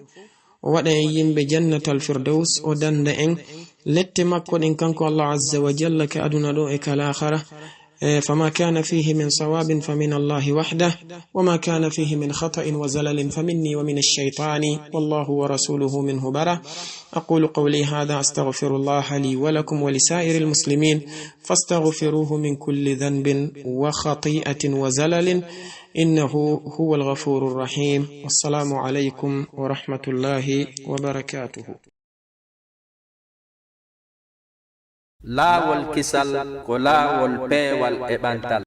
O waɗa en yimɓe jannatal firdaws, o danda en lette makko ɗen kanko Allah azza wa jalla ka aduna ɗo e ka laakhara. Eh, فما كان فيه من صواب فمن الله وحده، وما كان فيه من خطأ وزلل فمني ومن الشيطان، والله ورسوله منه براء. أقول قولي هذا، أستغفر الله لي ولكم ولسائر المسلمين، فاستغفروه من كل ذنب وخطيئة وزلل، إنه هو الغفور الرحيم. والسلام عليكم ورحمة الله وبركاته. Laawol kisal ko laawol peewal e ɓantal.